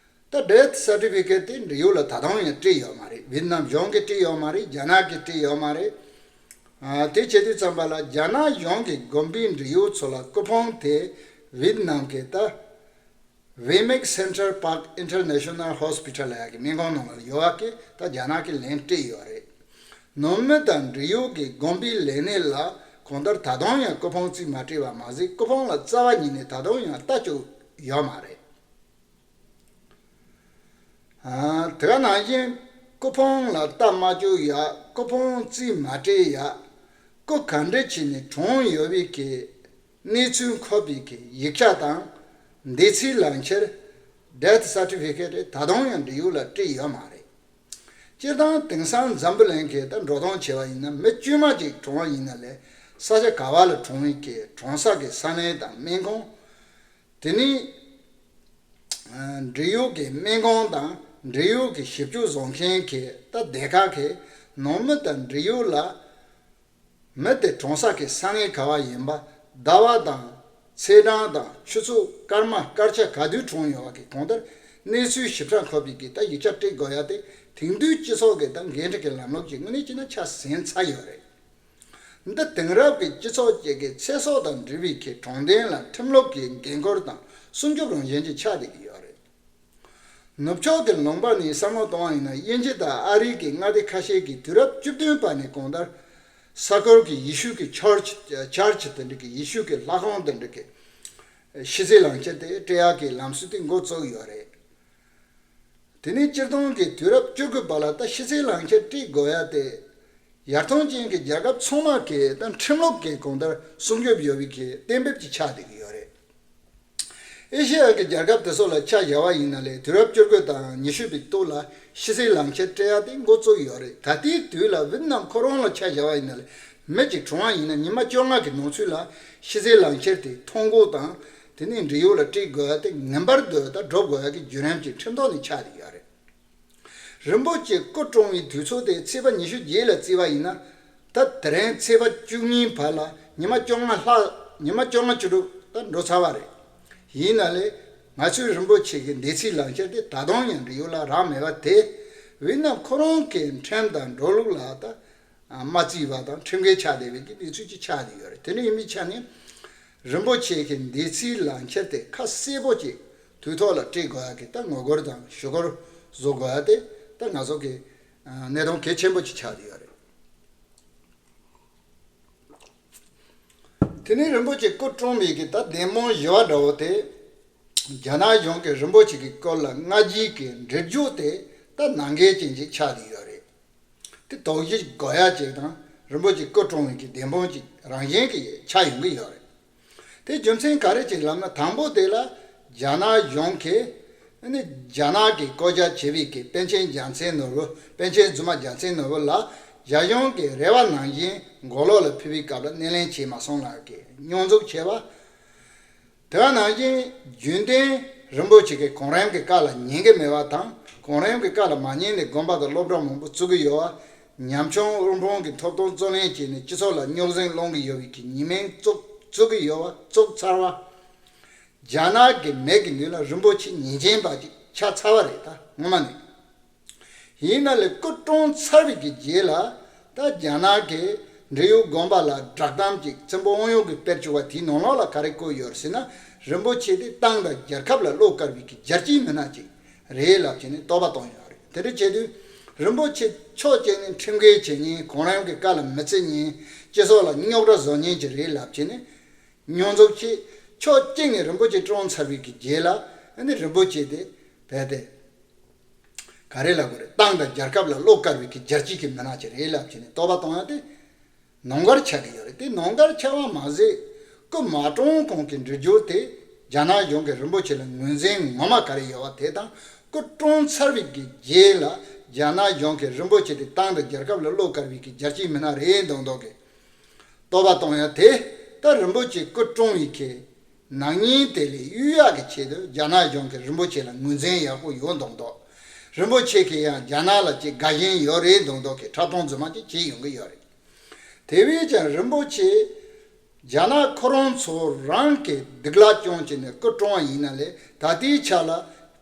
ད་death certificate་དེ་འབྲེལ་ཡོད་ལ་ད་དུང་ཡང་སྤྲད་ཡོད་མ་རེད། ཝེད་ནམ་གཞུང་གིས་སྤྲད་ཡོད་མ་རེད། རྒྱ་ནག་གིས་སྤྲད་ཡོད་མ་རེད། ཨ། དེ་བྱེད་དུས་ཙམ་པ་ལ་རྒྱ་ནག་གཞུང་གི་དགོན་པའི་འབྲེལ་ཡོད་ཚོ་ལ་སྐུ་ཕུང་དེ་ཝེད་ནམ་གི་ད་Vimec Center Park International Hospital་ལ་ཡ་གི་སྨན་ཁང་ནང་ལ་ཡོད་པ་གི་ད་རྒྱ་ནག་གིས་ལན་སྤྲད་ཡོད་རེད། ནང་མི་དང་འབྲེལ་ཡོད་ཀྱི་དགོན་པའི་ལས་སྣེ་ལ་གང་ལྟར་ད་དུང་ཡང་སྐུ་ཕུང་རྩིས་མ་སྤྲད་པ་མ་ཟད། སྐུ་ཕུང་ལ་རྩ་བ་ཉིད་ནས་ད་དུང་ཡང་ལྟ་བཅུག་ཡོད་མ་རེད། ཨ། དེ་ག་ནང་བཞིན་སྐུ་ཕུང་ལ་ལྟ་མ་བཅུག་ཡ། སྐུ་ཕུང་རྩིས་མ་སྤྲད་ཡ། སྐུ་ག་འདྲ་བྱས་ནས་གྲོངས་ཡོད་པའི་གི་གནས་ཚུལ་འཁོད་པའི་གི་ཡིག་ཆ་དང་འདས་ཚེའི་ལག་འཁྱེར། Death certificate་ད་དུང་ཡང་འབྲེལ་ཡོད་ལ་སྤྲད་ཡོད་མ་རེད། སྤྱིར་བཏང་དེང་སང་འཛམ་བུ་གླིང་གི་ད་འགྲོ་སྟངས་བྱས་པ་ཡིན་ན། མི་དཀྱུས་མ་ཅིག་གྲོངས་པ་ཡིན་ན་ལས་ས་ཆ་ག་བ་ལ་གྲོངས་ཡིན་གི་གྲོངས་ས་གི་ས་གནས་དང་སྨན་ཁང་། དེ་ནས་འབྲེལ་ཡོད་ཀྱི་སྨན་ཁང་དང་འབྲེལ་ཡོད་ཀྱི་ཞིབ་འཇུག་བཟོ་མཁན་གྱི་ད་སྡེ་ཁག་གི་ནང་མི་དང་འབྲེལ་ཡོད་ལ། མི་དེ་གྲོངས་ས་གི་ས་གནས་ག་བ་ཡིན་པ། ཟླ་བ་དང་ཚེས་གྲངས་དང་ཆུ་ཚོད་སྐར་མ་སྐར་ཆ་ག་དུས་གྲོངས་ཡོད་པ་གི་གང་ལྟར་གནས་ཚུལ་ཞིབ་ཕྲ་འཁོད་པའི་གི་ད་ཡིག་ཆ་སྤྲད་དགོས་ཡ་དེ་དེང་དུས་སྤྱི་ཚོགས་ཀྱི་ད་འགན་འཁྲི་གི་ལམ་ལུགས་ཀྱི་དངོས་གནས་བྱས་ན་ཆ་ཟིན་ཚར་ཡོད་རེད། འདི་དེང་རབས་ཀྱི་སྤྱི་ཚོགས་ཅིག་གི་ཚེ་སྲོག་དང་འབྲེལ་བའི་གི་དྲང་བདེན་ལ་ཁྲིམས་ལུགས་ཀྱི་འགན་ཁུར་དང་སྲུང་སྐྱོབ་རང་བཞིན་ཅིག་ཆགས་བསྡད་ཀྱི་ཡོད་རེད། ནུབ་ཕྱོགས་ཀྱི་ལུང་པ་ནས་བསམ་བློ་གཏོང་བ་ཡིན་ན། དབྱིན་ཇི་དང་ཨ་རི་གི་མངའ་སྡེ་ཁ་ཤས་ཀྱིས་དུས་རབས་བཅུ་བདུན་པ་ནས་གང་ལྟར་ས་ཁུལ་གྱི་ཡེ་ཤུ་གི་ཆར་ཆི་ཆར་ཆི་དེ་འདྲ་གི་ཡེ་ཤུ་གི་ལྷ་ཁང་དེ་འདྲ་གི་ཤི་ཚེ་ལག་འཁྱེར་དེ་སྤྲད་ཡག་གི་ལམ་སྲོལ་དེ་འགོ་བཙུགས་ཡོད་རེད། དེ་ནས་སྤྱིར་བཏང་གི་དུས་རབས་བཅུ་དགུ་པ་ལ་ད་ཤི་ཚེ་ལག་འཁྱེར་སྤྲད་དགོས་ཡ་དེ་ཡར་ཐོན་ཅན་གྱི་རྒྱལ་ཁབ་ཚང་མ་གི་ད་ཁྲིམས་ལུགས་ཀྱི་གང་ལྟར་སྲུང་སྐྱོབ་ཡོད་པའི་གི་གཏན་འབེབས་ཅིག་ཆགས་བསྡད་ཀྱི་ཡོད་རེད། ཨེ་ཤེ་ཡ་གི་རྒྱལ་ཁབ་དེ་ཚོ་ལ་ཆ་བཞག་པ་ཡིན་ན་ལས་དུས་རབས་བཅུ་དགུ་དང་ཉི་ཤུ་པའི་སྟོད་ལ་ཤི་ཚེ་ལག་འཁྱེར་སྤྲད་ཡ་དེ་འགོ་བཙུགས་ཡོད་རེད། ད་ལྟའི་དུས་ལ་ཝེད་ནམ་ཁོ་རང་ལ་ཆ་བཞག་པ་ཡིན་ན་ལས་མི་གཅིག་གྲོངས་པ་ཡིན་ན་ཉི་མ་བཅོ་ལྔ་གི་ནང་ཚུད་ལ་ཤི་ཚེ་ལག་འཁྱེར་དེ་ཐོ་འགོད་དང་དེ་ནས་འབྲེལ་ཡོད་ལ་སྤྲད་དགོས་ཡ་དེ་ངེས་པར་དུ་ད་སྒྲུབ་དགོས་ཡ་གི་བརྒྱུད་རིམ་གྱི་ཁྲིམས་ཐོག་ནས་ཆགས་བསྡད་ཡོད་རེད། རིན་པོ་ཆེ་སྐུ་གྲོངས་པའི་དུས་ཚོད་དེ་ཚེས་པ་ཉི་ཤུ་བརྒྱད་ལ་བརྩིས་པ་ཡིན་ན། ད་དེ་རིང་ཚེས་པ་བཅུ་གཉིས་བར་ལ་ཉི་མ་བཅོ་ལྔ་ལྷག་ཉི་མ་བཅོ་ལྔ་བཅུ་དྲུག་ད་འགྲོ་ཚར་བ་རེད། ཡིན་ན་ལས་ང་ཚོའི་རིན་པོ་ཆེ་གི་འདས་ཚེས་ལག་འཁྱེར་དེ་ད་དུང་ཡང་འབྲེལ་ཡོད་ལ་རག་མེད་པ་དེ་ཝེད་ནམ་ཁོ་རང་གི་ཁྲིམས་དང་འགྲོ་ལུགས་ལ་ད་མ་བརྩིས་པ་དང་ཁྲིམས་འགལ་ཆགས་བསྡད་པའི་གི་གནས་ཚུལ་ཅིག་ཆགས་བསྡད་ཡོད་རེད། དེ་འདྲ་ཡིན་པའི་ཆ་ནས་རིན་པོ་ཆེ་གི་འདས་ཚེས་ལག་འཁྱེར་དེ་ཁ་གསལ་པོ་ཅིག་དུས་ཐོག་ལ་སྤྲད་དགོས་ཡ་གི་ད་ངོ་རྒོལ་དང་ཞུ་སྐུལ་བཟོ་དགོས་ཡ་དེ་ད་ང་ཚོ་གི་གནད་དོན་གལ་ཆེན་པོ་ཅིག་ཆགས་བསྡད་ཡོད་རེད། དེ་ནས་རིན་པོ་ཆེ་སྐུ་གྲོངས་པའི་གི་ད་བདེན་དཔང་བཞི་པ་འདྲ་བོ་དེ། རྒྱ་ནག་གཞུང་གིས་རིན་པོ་ཆེ་གི་སྐོར་ལ་སྔ་རྗེས་ཀྱི་འགྲེལ་བརྗོད་དེ་ད་ནང་འགལ་ཅན་ཅིག་ཆགས་བསྡད་ཡོད་རེད། དེ་དོགས་གཞི་དགོས་ཡ་ཅིག་དང་རིན་པོ་ཆེ་སྐུ་གྲོངས་པའི་གི་བདེན་དཔང་ཅིག་རང་བཞིན་གྱིས་ཆགས་ཡོང་གི་ཡོད་རེད། དེ་རྒྱུ་མཚན་ག་རེ་ཅིག་ལབ་ན། དང་པོ་དེ་ལ་རྒྱ་ནག་གཞུང་གིས་ནི་རྒྱ་ནག་གིས་བཀོད་རྒྱ་བྱས་པའི་གི་པཎ་ཆེན་རྒྱལ་མཚན་ནོར་བུ། པཎ་ཆེན་རྫུན་མ་རྒྱལ་མཚན་ནོར་བུ་ལ་རྒྱ་གཞུང་གིས་རེ་བ་ནང་བཞིན་མགོ་ལོག་ལ་ཕུལ་བའི་སྐབས་ལ་སྣེ་ལེན་བྱས་མ་སོང་ལབ་ཀྱི་སྙོན་འཛུགས་བྱས་པ། དེ་ག་ནང་བཞིན་རྒྱུན་ལྡན་རིན་པོ་ཆེ་གིས་གོང་རིམ་གྱི་བཀའ་ལ་ཉན་གྱི་མེད་པ་དང་། གོང་རིམ་གྱི་བཀའ་ལ་མ་ཉན་ནས་དགོན་པ་དང་སློབ་གྲྭ་མང་པོ་བཙུགས་ཀྱི་ཡོད་པ། ཉམ་ཆུང་དབུལ་ཕོངས་ཀྱི་ཐོབ་ཐང་རྩོད་ལེན་བྱས་ནས་སྤྱི་ཚོགས་ལ་རྙོག་ཟིང་སློང་གི་ཡོད་པའི་གི་ཉེས་མིང་བཙུགས་བཙུགས་ཀྱི་ཡོད་པ་བཙུགས་ཚར་བ། རྒྱ་ནག་གི་མིག་གི་མདུན་ལ་རིན་པོ་ཆེ་ཉེས་ཅན་པ་ཅིག་ཆགས་ཚར་བ་རེད། ད་ངོ་མ་ནས། ཡིན་ན་ལས་སྐུ་གྲོངས་ཚར་བའི་གི་རྗེས་ལ་ད་རྒྱ་ནག་གི་འབྲེལ་ཡོད་དགོན་པ་ལ་བསྒྲགས་གཏམ་ཅིག་ཚེ་འབུམ་དབང་ཡོད་ཀྱིས་སྤེལ་བཅུག་པ་དེའི་ནང་ལོགས་ལ་ག་རེ་བཀོད་ཡོད་ཟེར་ན། རིན་པོ་ཆེ་དེ་ཏང་དང་རྒྱལ་ཁབ་ལ་བློ་དཀར་བའི་གི་རྒྱལ་གཅེས་མི་སྣ་ཅིག་རེད་ལབ་བྱས་ནས་དོགས་པ་བཏང་ཡོད་རེད། དེ་འདྲ་བྱེད་དུས་རིན་པོ་ཆེ་ཕྱོགས་གཅིག་ནས་ཁྲིམས་འགལ་བྱེད་མཁན། གོང་རིམ་གྱི་བཀའ་ལ་མི་བརྩི་མཁན། སྤྱི་ཚོགས་ལ་རྙོག་དྲ་བཟོ་མཁན་ཅིག་རེད་ལབ་བྱས་ནས། སྙོན་འཛུགས་བྱས། ཕྱོགས་གཅིག་ནས་རིན་པོ་ཆེ་བཀྲོངས་ཚར་བའི་གི་རྗེས་ལ་ཨ་ནི་རིན་པོ་ཆེ་དེ་རྦད་དེ་ག་རེ་ལབ་དགོས་རེད། ཏང་དང་རྒྱལ་ཁབ་ལ་བློ་དཀར་བའི་གི་རྒྱལ་གཅེས་ཀྱི་མི་སྣ་ཅིག་རེད་ལབ་བྱས་ནས་རྟོག་པ་གཏོང་ཡ་དེ་ནང་འགལ་ཆགས་ཀྱི་ཡོད་རེད། དེ་ནང་འགལ་ཆགས་པ་མ་ཟད་སྐུ་མ་བཀྲོངས་གོང་གི་འབྲི་རྒྱུ་དེ་རྒྱ་ནག་གཞུང་གིས་རིན་པོ་ཆེ་ལ་ངོས་འཛིན་ངོ་མ་ག་རེ་ཡོད་པ་དེ་དང་སྐུ་བཀྲོངས་ཚར་བའི་གི་རྗེས་ལ་རྒྱ་ནག་གཞུང་གིས་རིན་པོ་ཆེ་དེ་ཏང་དང་རྒྱལ་ཁབ་ལ་བློ་དཀར་བའི་གི་རྒྱལ་གཅེས་མི་སྣ་རེད་མདོག་མདོག་གི་རྟོག་པ་གཏོང་ཡ་དེ་ད་རིན་པོ་ཆེ་སྐུ་བཀྲོངས་པའི་གི་ནག་ཉེས་དེ་ལས་གཡོལ་ཡག་གི་ཆེད་དུ་རྒྱ་ནག་གཞུང་གིས་རིན་པོ་ཆེ་ལ་ངོས་འཛིན་ཡག་པོ་ཡོད་མདོག་མདོག་རིན་པོ་ཆེ་གིས་ཡང་རྒྱ་ནག་ལ་ཅིག་དགའ་ཞེན་ཡོད་རེད་མདོག་མདོག་གི་འཁྲབ་སྟོན་རྫུན་མ་ཅིག་བྱེད་ཡོང་གི་ཡོད་རེད། དེ་བས་ཀྱང་རིན་པོ་ཆེ་རྒྱ་ནག་ཁོ་རང་ཚོ་རང་གི་སྡིག་ལ་སྐྱོན་བྱས་ནས་སྐུ་བཀྲོངས་པ་ཡིན་ན་ལས་ད་ལྟའི་ཆ་ལ་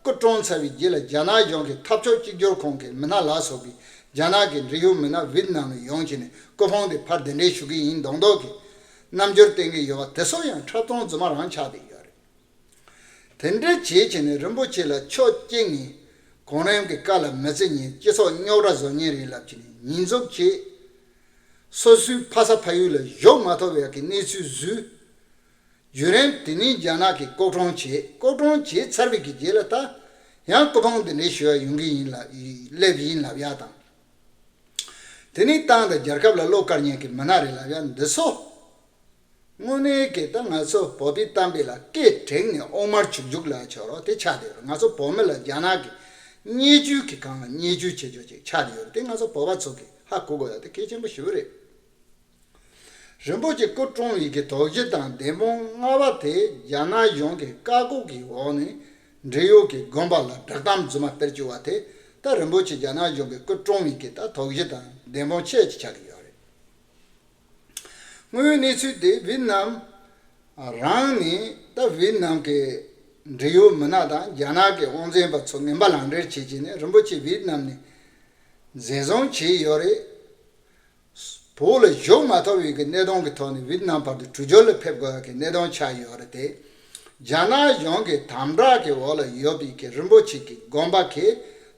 སྐུ་བཀྲོངས་ཚར་བའི་རྗེས་ལ་རྒྱ་ནག་གཞུང་གི་འཐབ་ཕྱོགས་གཅིག་གྱུར་ཁང་གི་མི་སྣ་ལ་སོགས་པའི་རྒྱ་ནག་གི་འབྲེལ་ཡོད་མི་སྣ་ཝི་ཏི་ནམ་ལ་ཡོང་བྱས་ནས་སྐུ་ཕུང་དེ་ཕར་གདན་འདྲེན་ཞུ་གི་ཡིན་མདོག་མདོག་གི་རྣམ་འགྱུར་བསྟན་གྱི་ཡོད་པ་དེ་ཚོ་ཡང་འཁྲབ་སྟོན་རྫུན་མ་རང་ཆགས་བསྡད་ཡོད་རེད། དེ་འདྲ་བྱས་བྱས་ནས་རིན་པོ་ཆེ་ལ་ཕྱོགས་གཅིག་ནས་གོང་རིམ་གྱི་བཀའ་ལ་མི་བརྩི་མཁན་སྤྱི་ཚོགས་རྙོག་དྲ་བཟོ་མཁན་རེད་ལབ་བྱས་ནས་ཉེས་འཛུགས་བྱས། སོ་སོའི་ཕ་ས་ཕ་ཡུལ་ལ་ཞུགས་མ་ཐུབ་པའི་གི་གནས་ཚུལ་བཟོས། བརྒྱུད་རིམ་དེ་ནས་རྒྱ་ནག་གིས་ལྐོག་གྲོང་བྱས། ལྐོག་གྲོང་བྱས་ཚར་བའི་གི་རྗེས་ལ་ད་ཡང་སྐུ་ཕུང་གདན་འདྲེན་ཞུ་བ་ཡོང་གི་ཡིན་ལབ་སླེབས་ཡིན་ལབ་ཡ་དང་། དེ་ནས་ཏང་དང་རྒྱལ་ཁབ་ལ་བློ་དཀར་མཁན་གྱི་མི་སྣ་རེད་ལབ་ཡ་འདི་ཚོ། དངོས་གནས་ཀྱི་ད་ང་ཚོ་བོད་པའི་གཏམ་དཔེ་ལ་སྐད་བྲེགས་ནས་དབུ་མར་བྱུག་བྱུག་ལབ་ཆོག་རོགས་དེ་ཆགས་བསྡད་ཡོད་རེད། ང་ཚོ་བོད་མི་ལ་རྒྱ་ནག་གི་བརྙས་བཅོས་ཀྱི་སྒང་ལ་བརྙས་བཅོས་བྱེད་ཆོག་ཅིག་ཆགས་བསྡད་ཡོད་རེད། དེ་ང་ཚོ་བོད་པ་ཚོ་གིས་ཧ་གོ་དགོས་ཡ་དེ་གལ་ཆེན་པོ་ཞེ་པོ་རེད། རིན་པོ་ཆེ་སྐུ་བཀྲོངས་ཡི་གི་དོགས་གཞི་དང་བདེན་དཔང་ལྔ་པ་དེ་རྒྱ་ནག་གཞུང་གི་བཀག་འགོག་གི་འོག་ནས་འབྲེལ་ཡོད་ཀྱི་དགོན་པ་ལ་བསྒྲགས་གཏམ་རྫུན་མ་སྤེལ་བཅུག་པ་དེ་ད་རིན་པོ་ཆེ་རྒྱ་ནག་གཞུང་གི་སྐུ་བཀྲོངས་ཡི་གི་ད་དོགས་གཞི་དང་བདེན་དཔང་ཆེ་ཆེ་ཆགས་ཀྱི་ཡོད་རེད། དངོས་ཡོད་གནས་ཚུལ་དེ་ཝི་ཏི་ནམ་རང་ནས་ད་ཝི་ཏི་ནམ་གྱི་འབྲེལ་ཡོད་མི་སྣ་དང་རྒྱ་ནག་གི་དབང་འཛིན་པ་ཚོ་ངན་པ་ལག་འབྲེལ་བྱེད་ཀྱི་ནས་རིན་པོ་ཆེ་ཝི་ཏི་ནམ་ནས་འཛིན་བཟུང་བྱས་ཡོད་རེད། བོད་ལ་བཞུགས་མ་ཐུབ་པའི་གི་གནད་དོན་གྱི་ཐོག་ནས་ཝི་ཏི་ནམ་བར་དུ་བྲོས་བྱོལ་ལ་ཕེབས་དགོས་ཡ་གི་གནད་དོན་ཆགས་ཡོད་རེད་དེ། རྒྱ་ནག་གཞུང་གི་དམ་དྲག་གི་འོག་ལ་ཡོད་པའི་གི་རིན་པོ་ཆེ་གི་དགོན་པ་གི་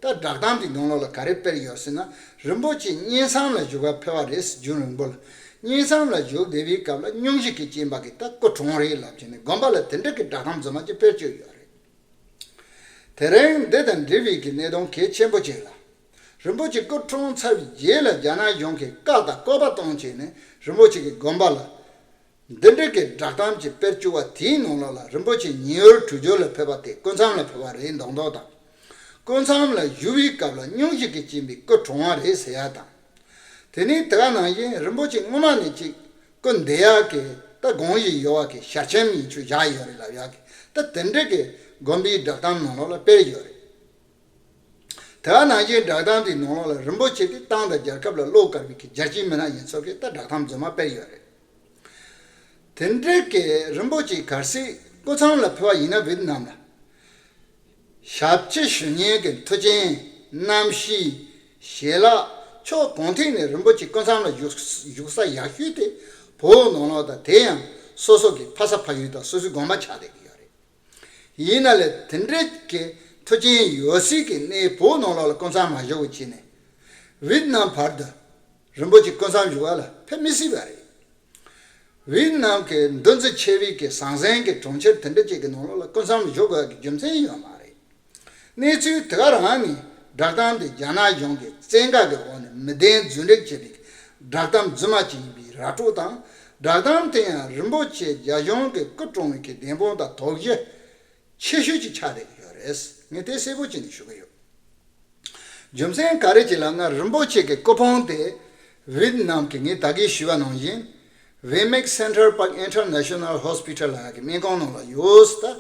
ད་བསྒྲགས་གཏམ་དེ་ནང་ལོགས་ལ་ག་རེ་སྤེལ་ཡོད་ཟེར་ན། རིན་པོ་ཆེ་དབྱེན་མཚམས་ལ་བཞུགས་པར་ཕེབས་པ་རེད། རྒྱུན་རིང་པོ་ལ་དབྱེན་མཚམས་ལ་བཞུགས་བསྡད་པའི་སྐབས་ལ་སྙུང་གཞི་གི་རྐྱེན་པ་གིས་ད་སྐུ་གྲོངས་རེད་ལབ་བྱས་ནས་དགོན་པ་ལ་དེ་འདྲ་གི་བསྒྲགས་གཏམ་རྫུན་མ་ཅིག་སྤེལ་བཅུག་ཡོད་རེད། དེ་རིང་འདི་དང་འབྲེལ་བའི་གི་གནད་དོན་གལ་ཆེན་པོ་ཅིག་ལ། རིན་པོ་ཆེ་སྐུ་གྲོངས་ཚར་བའི་རྗེས་ལ་རྒྱ་ནག་གཞུང་གིས་བཀའ་དང་བཀོད་པ་གཏོང་བྱས་ནས་རིན་པོ་ཆེ་གི་དགོན་པ་ལ། འདི་འདྲ་གི་བསྒྲགས་གཏམ་ཅིག་སྤེལ་བཅུག་པ་དེའི་ནང་ལོགས་ལ་རིན་པོ་ཆེ་ཉེ་བར་བྲོས་བྱོལ་ལ་ཕེབས་པ་དེ་སྐུ་མཚམས་ལ་ཕེབས་པ་རེད་མདོག་མདོག་དང་། སྐུ་མཚམས་ལ་བཞུགས་པའི་སྐབས་ལ་སྙུང་གཞི་གི་རྐྱེན་པས་སྐུ་གྲོངས་པ་རེད་ཟེར་ཡ་དང་། དེ་ནས་དེ་ག་ནང་བཞིན་རིན་པོ་ཆེ་སྔོན་མ་ནས་ཅིག་སྐུ་འདེད་ཡག་གི་ད་དགོངས་བཞེས་ཡོད་པ་གི་ཞལ་ཆེམས་ཡིན་ཆོག་བཞག་ཡོད་རེད་ལབ་ཡག་གི་ད་དེ་འདྲ་གི་དགོན་པའི་བསྒྲགས་གཏམ་ནང་ལོགས་ལ་སྤེལ་ཡོད་རེད། དེ་ག་ནང་བཞིན་བསྒྲགས་གཏམ་དེའི་ནང་ལོགས་ལ་རིན་པོ་ཆེ་དེ་ཏང་དང་རྒྱལ་ཁབ་ལ་བློ་དཀར་བའི་གི་རྒྱལ་གཅེས་མི་སྣ་ཡིན་ཚུལ་གི་ད་བསྒྲགས་གཏམ་རྫུན་མ་སྤེལ་ཡོད་རེད། དེ་འདྲའི་གི་རིན་པོ་ཆེ་གལ་སྲིད་སྐུ་མཚམས་ལ་ཕེབས་པ་ཡིན་ན་ཝི་ཏི་ནམ་ལ། ཞབས་ཕྱི་ཞུ་མཁན་གྱི་མཐུན་རྐྱེན། གནམ་གཤིས། ཞལ་ལག་ཕྱོགས་གང་ཐད་ནས་རིན་པོ་ཆེ་སྐུ་མཚམས་ལ་བཞུགས་བཞུགས་ས་ཡག་ཤོས་དེ་བོད་ནང་ལོགས་དང་དེ་ཡང་སོ་སོ་གི་ཕ་ས་ཕ་ཡུལ་དང་སོ་སོའི་དགོན་པ་ཆགས་བསྡད་ཀྱི་ཡོད་རེད། ཡིན་ན་ལས་དེ་འདྲའི་གི་མཐུན་རྐྱེན་ཡོད་སྲིད་ཀྱི་གནས་བོད་ནང་ལོགས་ལ་སྐུ་མཚམས་མ་བཞུགས་པ་བྱས་ནས་ཝི་ཏི་ནམ་བར་དུ་རིན་པོ་ཆེ་སྐུ་མཚམས་བཞུགས་པ་ལ་ཕེབས་མི་སྲིད་པ་རེད། ཝི་ཏི་ནམ་གྱི་འདུ་འཛི་ཆེ་བའི་གི་ཟང་ཟིང་གི་གྲོང་ཁྱེར་དེ་འདྲ་ཅིག་གི་ནང་ལོགས་ལ་སྐུ་མཚམས་བཞུགས་དགོས་ཀྱི་རྒྱུ་མཚན་ཡོད་མ་རེད། གནས་ཚུལ་དེ་ག་རང་ནི་བསྒྲགས་གཏམ་དེ་རྒྱ་ནག་གཞུང་གི་བཙན་བཀའ་གི་འོག་ནས་མི་བདེན་རྫུན་སྒྲིག་བྱས་པའི་བསྒྲགས་གཏམ་རྫུན་མ་ཅིག་ཡིན་པའི་ར་སྤྲོད་དང་། བསྒྲགས་གཏམ་དེ་ཡང་རིན་པོ་ཆེ་རྒྱ་གཞུང་གི་སྐུ་གྲོངས་པའི་གི་བདེན་དཔང་དང་དོགས་གཞི་ཆེ་ཤོས་ཅིག་ཆགས་བསྡད་ཀྱི་ཡོད་རེད། ངས་དེ་གསལ་པོ་བྱས་ནས་ཞུ་གི་ཡོད། རྒྱུ་མཚན་ག་རེ་ཅིག་ལབ་ན་རིན་པོ་ཆེ་གི་སྐུ་ཕུང་དེ་ཝི་ཏི་ནམ་གྱི་ངས་ད་གིན་ཞུས་པ་ནང་བཞིན་ཝེ་མེག་སེན་ཊར་པཱརྐ་ཨིན་ཊར་ནེ་ཤ་ནལ་ཧོ་སི་པི་ཊལ་ལབ་ཡག་གི་སྨན་ཁང་ནང་ལ་ཡོད་ས། ད་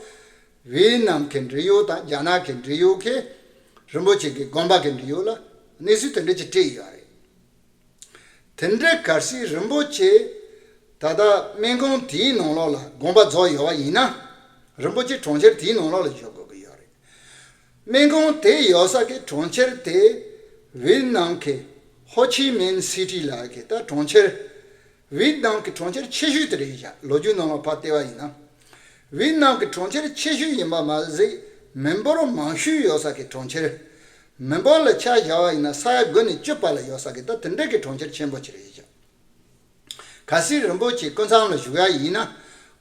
ཝི་ཏི་ནམ་གྱི་འབྲེལ་ཡོད་དང་རྒྱ་ནག་གི་འབྲེལ་ཡོད་གིས་རིན་པོ་ཆེ་གི་དགོན་པ་གི་འབྲེལ་ཡོད་ལ་གནས་ཚུལ་དེ་འདྲ་ཅིག་སྤྲད་ཡོད་རེད། དེ་འདྲའི་གལ་སྲིད་རིན་པོ་ཆེ་ད་ལྟ་སྨན་ཁང་དེའི་ནང་ལོགས་ལ་དགོངས་པ་རྫོགས་ཡོད་པ་ཡིན་ན། རིན་པོ་ཆེ་གྲོང་ཁྱེར་དེའི་ནང་ལོགས་ལ་བཞུགས་དགོས་ཀྱི་ཡོད་རེད། སྨན་ཁང་དེ་ཡོད་ས་གི་གྲོང་ཁྱེར་དེ་ཝི་ཏི་ནམ་གྱི་ཧོ་ཆི་མིན་སི་ཊི་ལབ་ཀྱི་ད་གྲོང་ཁྱེར། ཝི་ཏི་ནམ་གྱི་གྲོང་ཁྱེར་ཆེ་ཤོས་དེ་རེད་བཞག་ལོ་རྒྱུས་ནང་ལ་ཕར་བལྟས་པ་ཡིན་ན། ཝི་ཏི་ནམ་གྱི་གྲོང་ཁྱེར་ཆེ་ཤོས་ཡིན་པ་མ་ཟད་མི་འབོར་མང་ཤོས་ཡོད་ས་གི་གྲོང་ཁྱེར། མི་འབོར་ལ་ཆ་བཞག་པ་ཡིན་ན་ས་ཡ་དགུ་ནས་བཅུ་བར་ལ་ཡོད་ས་གི་ད་དེ་འདྲ་གི་གྲོང་ཁྱེར་ཆེན་པོ་ཅིག་རེད་བཞག་གལ་སྲིད་རིན་པོ་ཆེ་སྐུ་མཚམས་ལ་བཞུགས་ཡ་ཡིན་ན།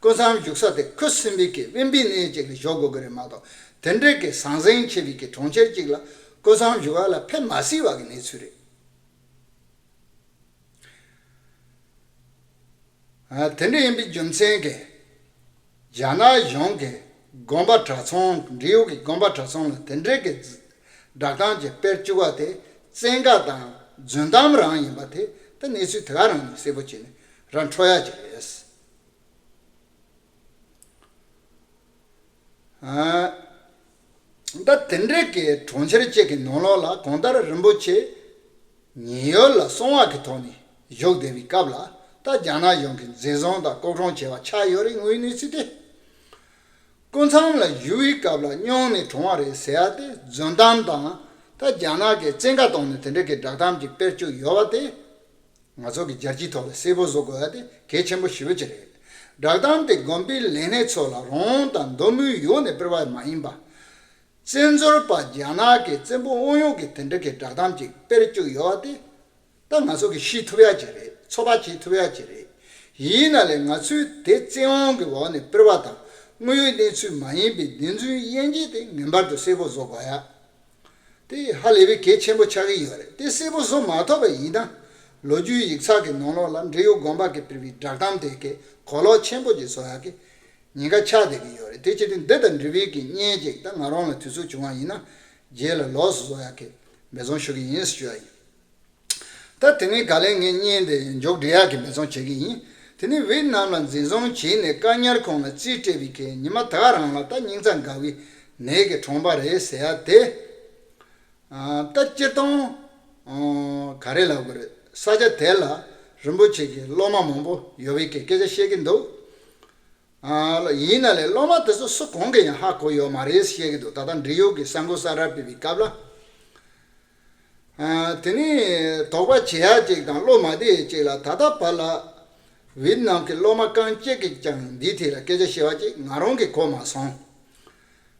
སྐུ་མཚམས་བཞུགས་ས་དེ་ཁུ་སིམ་པའི་གི་དབེན་པའི་གནས་ཅིག་ལ་བཞུགས་དགོས་ཀྱི་རེད་མ་གཏོགས། དེ་འདྲའི་གི་ཟང་ཟིང་ཆེ་བའི་གི་གྲོང་ཁྱེར་ཅིག་ལ་སྐུ་མཚམས་བཞུགས་ཡ་ལ་ཕེབས་མ་སྲིད་པ་གི་གནས་ཚུལ་རེད། ཨ། དེ་འདྲ་ཡིན་པའི་རྒྱུ་མཚན་གྱིས། རྒྱ་ནག་གཞུང་གིས་དགོན་པ་གྲྭ་ཚང་། འབྲི་གཡུག་གི་དགོན་པ་གྲྭ་ཚང་ལ་དེ་འདྲའི་གི་བསྒྲགས་གཏམ་ཅིག་སྤེལ་བཅུག་པ་དེ་བཙན་བཀའ་དང་རྫུན་གཏམ་རང་ཡིན་པ་དེ། ད་གནས་ཚུལ་དེ་ག་རང་ནས་གསལ་པོ་བྱས་ནས་ར་འཕྲོད་ཡ་ཅིག་རེད། ཨ། ད་དེ་འདྲའི་གི་གྲོང་ཁྱེར་གཅིག་གི་ནང་ལོགས་ལ་གང་ལྟར་རིན་པོ་ཆེ་ཉེ་ཡོད་ལ་གསང་བ་གི་ཐོག་ནས་བཞུགས་བསྡད་པའི་སྐབས་ལ། ད་རྒྱ་ནག་གཞུང་གིས་འཛིན་བཟུང་དང་ལྐོག་ཁྲོམ་བྱས་པ་ཆགས་ཡོད་རེད། དངོས་ཡོད་གནས་ཚུལ་དེ། སྐུ་མཚམས་ལ་བཞུགས་པའི་སྐབས་ལ་སྙུང་ནས་གྲོངས་པ་རེད་ཟེར་ཡ་དེ་རྫུན་གཏམ་དང་། ད་རྒྱ་ནག་གིས་བཙན་བཀའ་བཏང་ནས་དེ་འདྲའི་གི་བསྒྲགས་གཏམ་ཅིག་སྤེལ་བཅུག་ཡོད་པ་དེ། ང་ཚོ་གི་རྒྱལ་སྤྱིའི་ཐོག་ལ་གསལ་པོ་བཟོ་དགོས་ཡ་དེ་གལ་ཆེན་པོ་ཞེ་པོ་ཅིག་རེད། བསྒྲགས་གཏམ་དེ་དགོན་པའི་ལས་སྣེ་ཚོ་ལ་རང་དབང་དང་འདོད་མོས་ཡོད་ནས་སྤེལ་བ་མ་ཡིན་པ། བཙན་འཛུལ་པ་རྒྱ་ནག་གི་བཙན་པོ་དབང་ཡོད་ཀྱིས་དེ་འདྲ་གི་བསྒྲགས་གཏམ་ཅིག་སྤེལ་བཅུག་ཡོད་པ་དེ། ད་ང་ཚོ་གིས་ཤེས་ཐུབ་ཡ་ཅིག་རེད། ཚོད་དཔག་བྱེད་ཐུབ་ཡ་ཅིག་རེད། ཡིན་ན་ལས་ང་ཚོས་དེ་བཙན་དབང་གི་འོག་ནས་སྤེལ་བ་དང་དངོས་ཡོད་གནས་ཚུལ་མ་ཡིན་པའི་བདེན་རྫུན་དབྱེ་འབྱེད་དེ་ངེས་པར་དུ་གསལ་པོ་བཟོ་དགོས་ཡ། དེ་ཧ་ལས་པའི་གལ་ཆེན་པོ་ཆགས་ཀྱི་ཡོད་རེད། དེ་གསལ་པོ་བཟོ་མ་ཐུབ་པ་ཡིན་ན། ལོ་རྒྱུས་ཡིག་ཚགས་ཀྱི་ནང་ལོགས་ལ་འབྲི་གཡུག་དགོན་པ་གིས་སྤེལ་བའི་བསྒྲགས་གཏམ་དེ་གའི་གོ་ལོག་ཆེན་པོ་ཅིག་བཟོ་ཡག་གི་ཉེན་ཁ་ཆགས་བསྡད་ཀྱི་ཡོད་རེད། དེ་བྱས་ཏེ་འདི་དང་འབྲེལ་བའི་གི་བརྙན་ཅིག་ད་ང་རང་ལ་དུས་ཚོད་བྱུང་བ་ཡིན་ན་རྗེས་ལ་ལོགས་སུ་བཟོ་ཡག་གི་འབད་བརྩོན་ཞུ་གི་ཡིན་ཞུ་ཡ་ཡིན། ད་དེ་ནས་ག་ལེར་ངས་བརྙན་དེ་མཇུག་སྒྲིལ་ཡག་གི་འབད་བརྩོན་བྱེད་ཀྱི་ཡིན། དེ་ནས་ཝེ་ཏི་ནམ་ལ་འཛིན་བཟུང་བྱས་ནས་བཀག་ཉར་ཁང་ལ་རྩིས་སྤྲད་པའི་གི་ཉི་མ་དེ་ག་རང་ལ་ད་སྙིང་རྩ་འགག་པའི་ནད་ཀྱིས་གྲོངས་པ་རེད་ཟེར་ཡ་དེ། ཨ། ད་སྤྱིར་བཏང་། ཨ། ག་རེ་ལབ་དགོས་རེད། ས་ཆ་དེ་ལ་རིན་པོ་ཆེ་གི་སློབ་མ་མང་པོ་ཡོད་པའི་གི་སྐད་ཆ་བཤད་ཀྱི་འདུག་ཨ། ཡིན་ན་ལས་སློབ་མ་དེ་ཚོ་སུ་གང་གིས་ཡང་ཧ་གོ་ཡོད་མ་རེད་བཤད་ཀྱི་འདུག་ད་ལྟ་འབྲི་གཡུག་གི་གསར་འགོད་གསལ་བསྒྲགས་སྤེལ་བའི་སྐབས་ལ། ཨ། དེ་ནས་དོགས་པ་བྱེད་ཡ་ཅིག་དང་བློ་མ་བདེ་ཡ་ཅིག་ལ། ད་ལྟ་བར་ལ་ཝེ་ཏི་ནམ་གྱི་སློབ་མ་རྐང་གཅིག་གིས་ཀྱང་འདིའི་ཐད་ལ་སྐད་ཆ་བཤད་པ་ཅིག་ང་རང་གིས་གོ་མ་སོང་།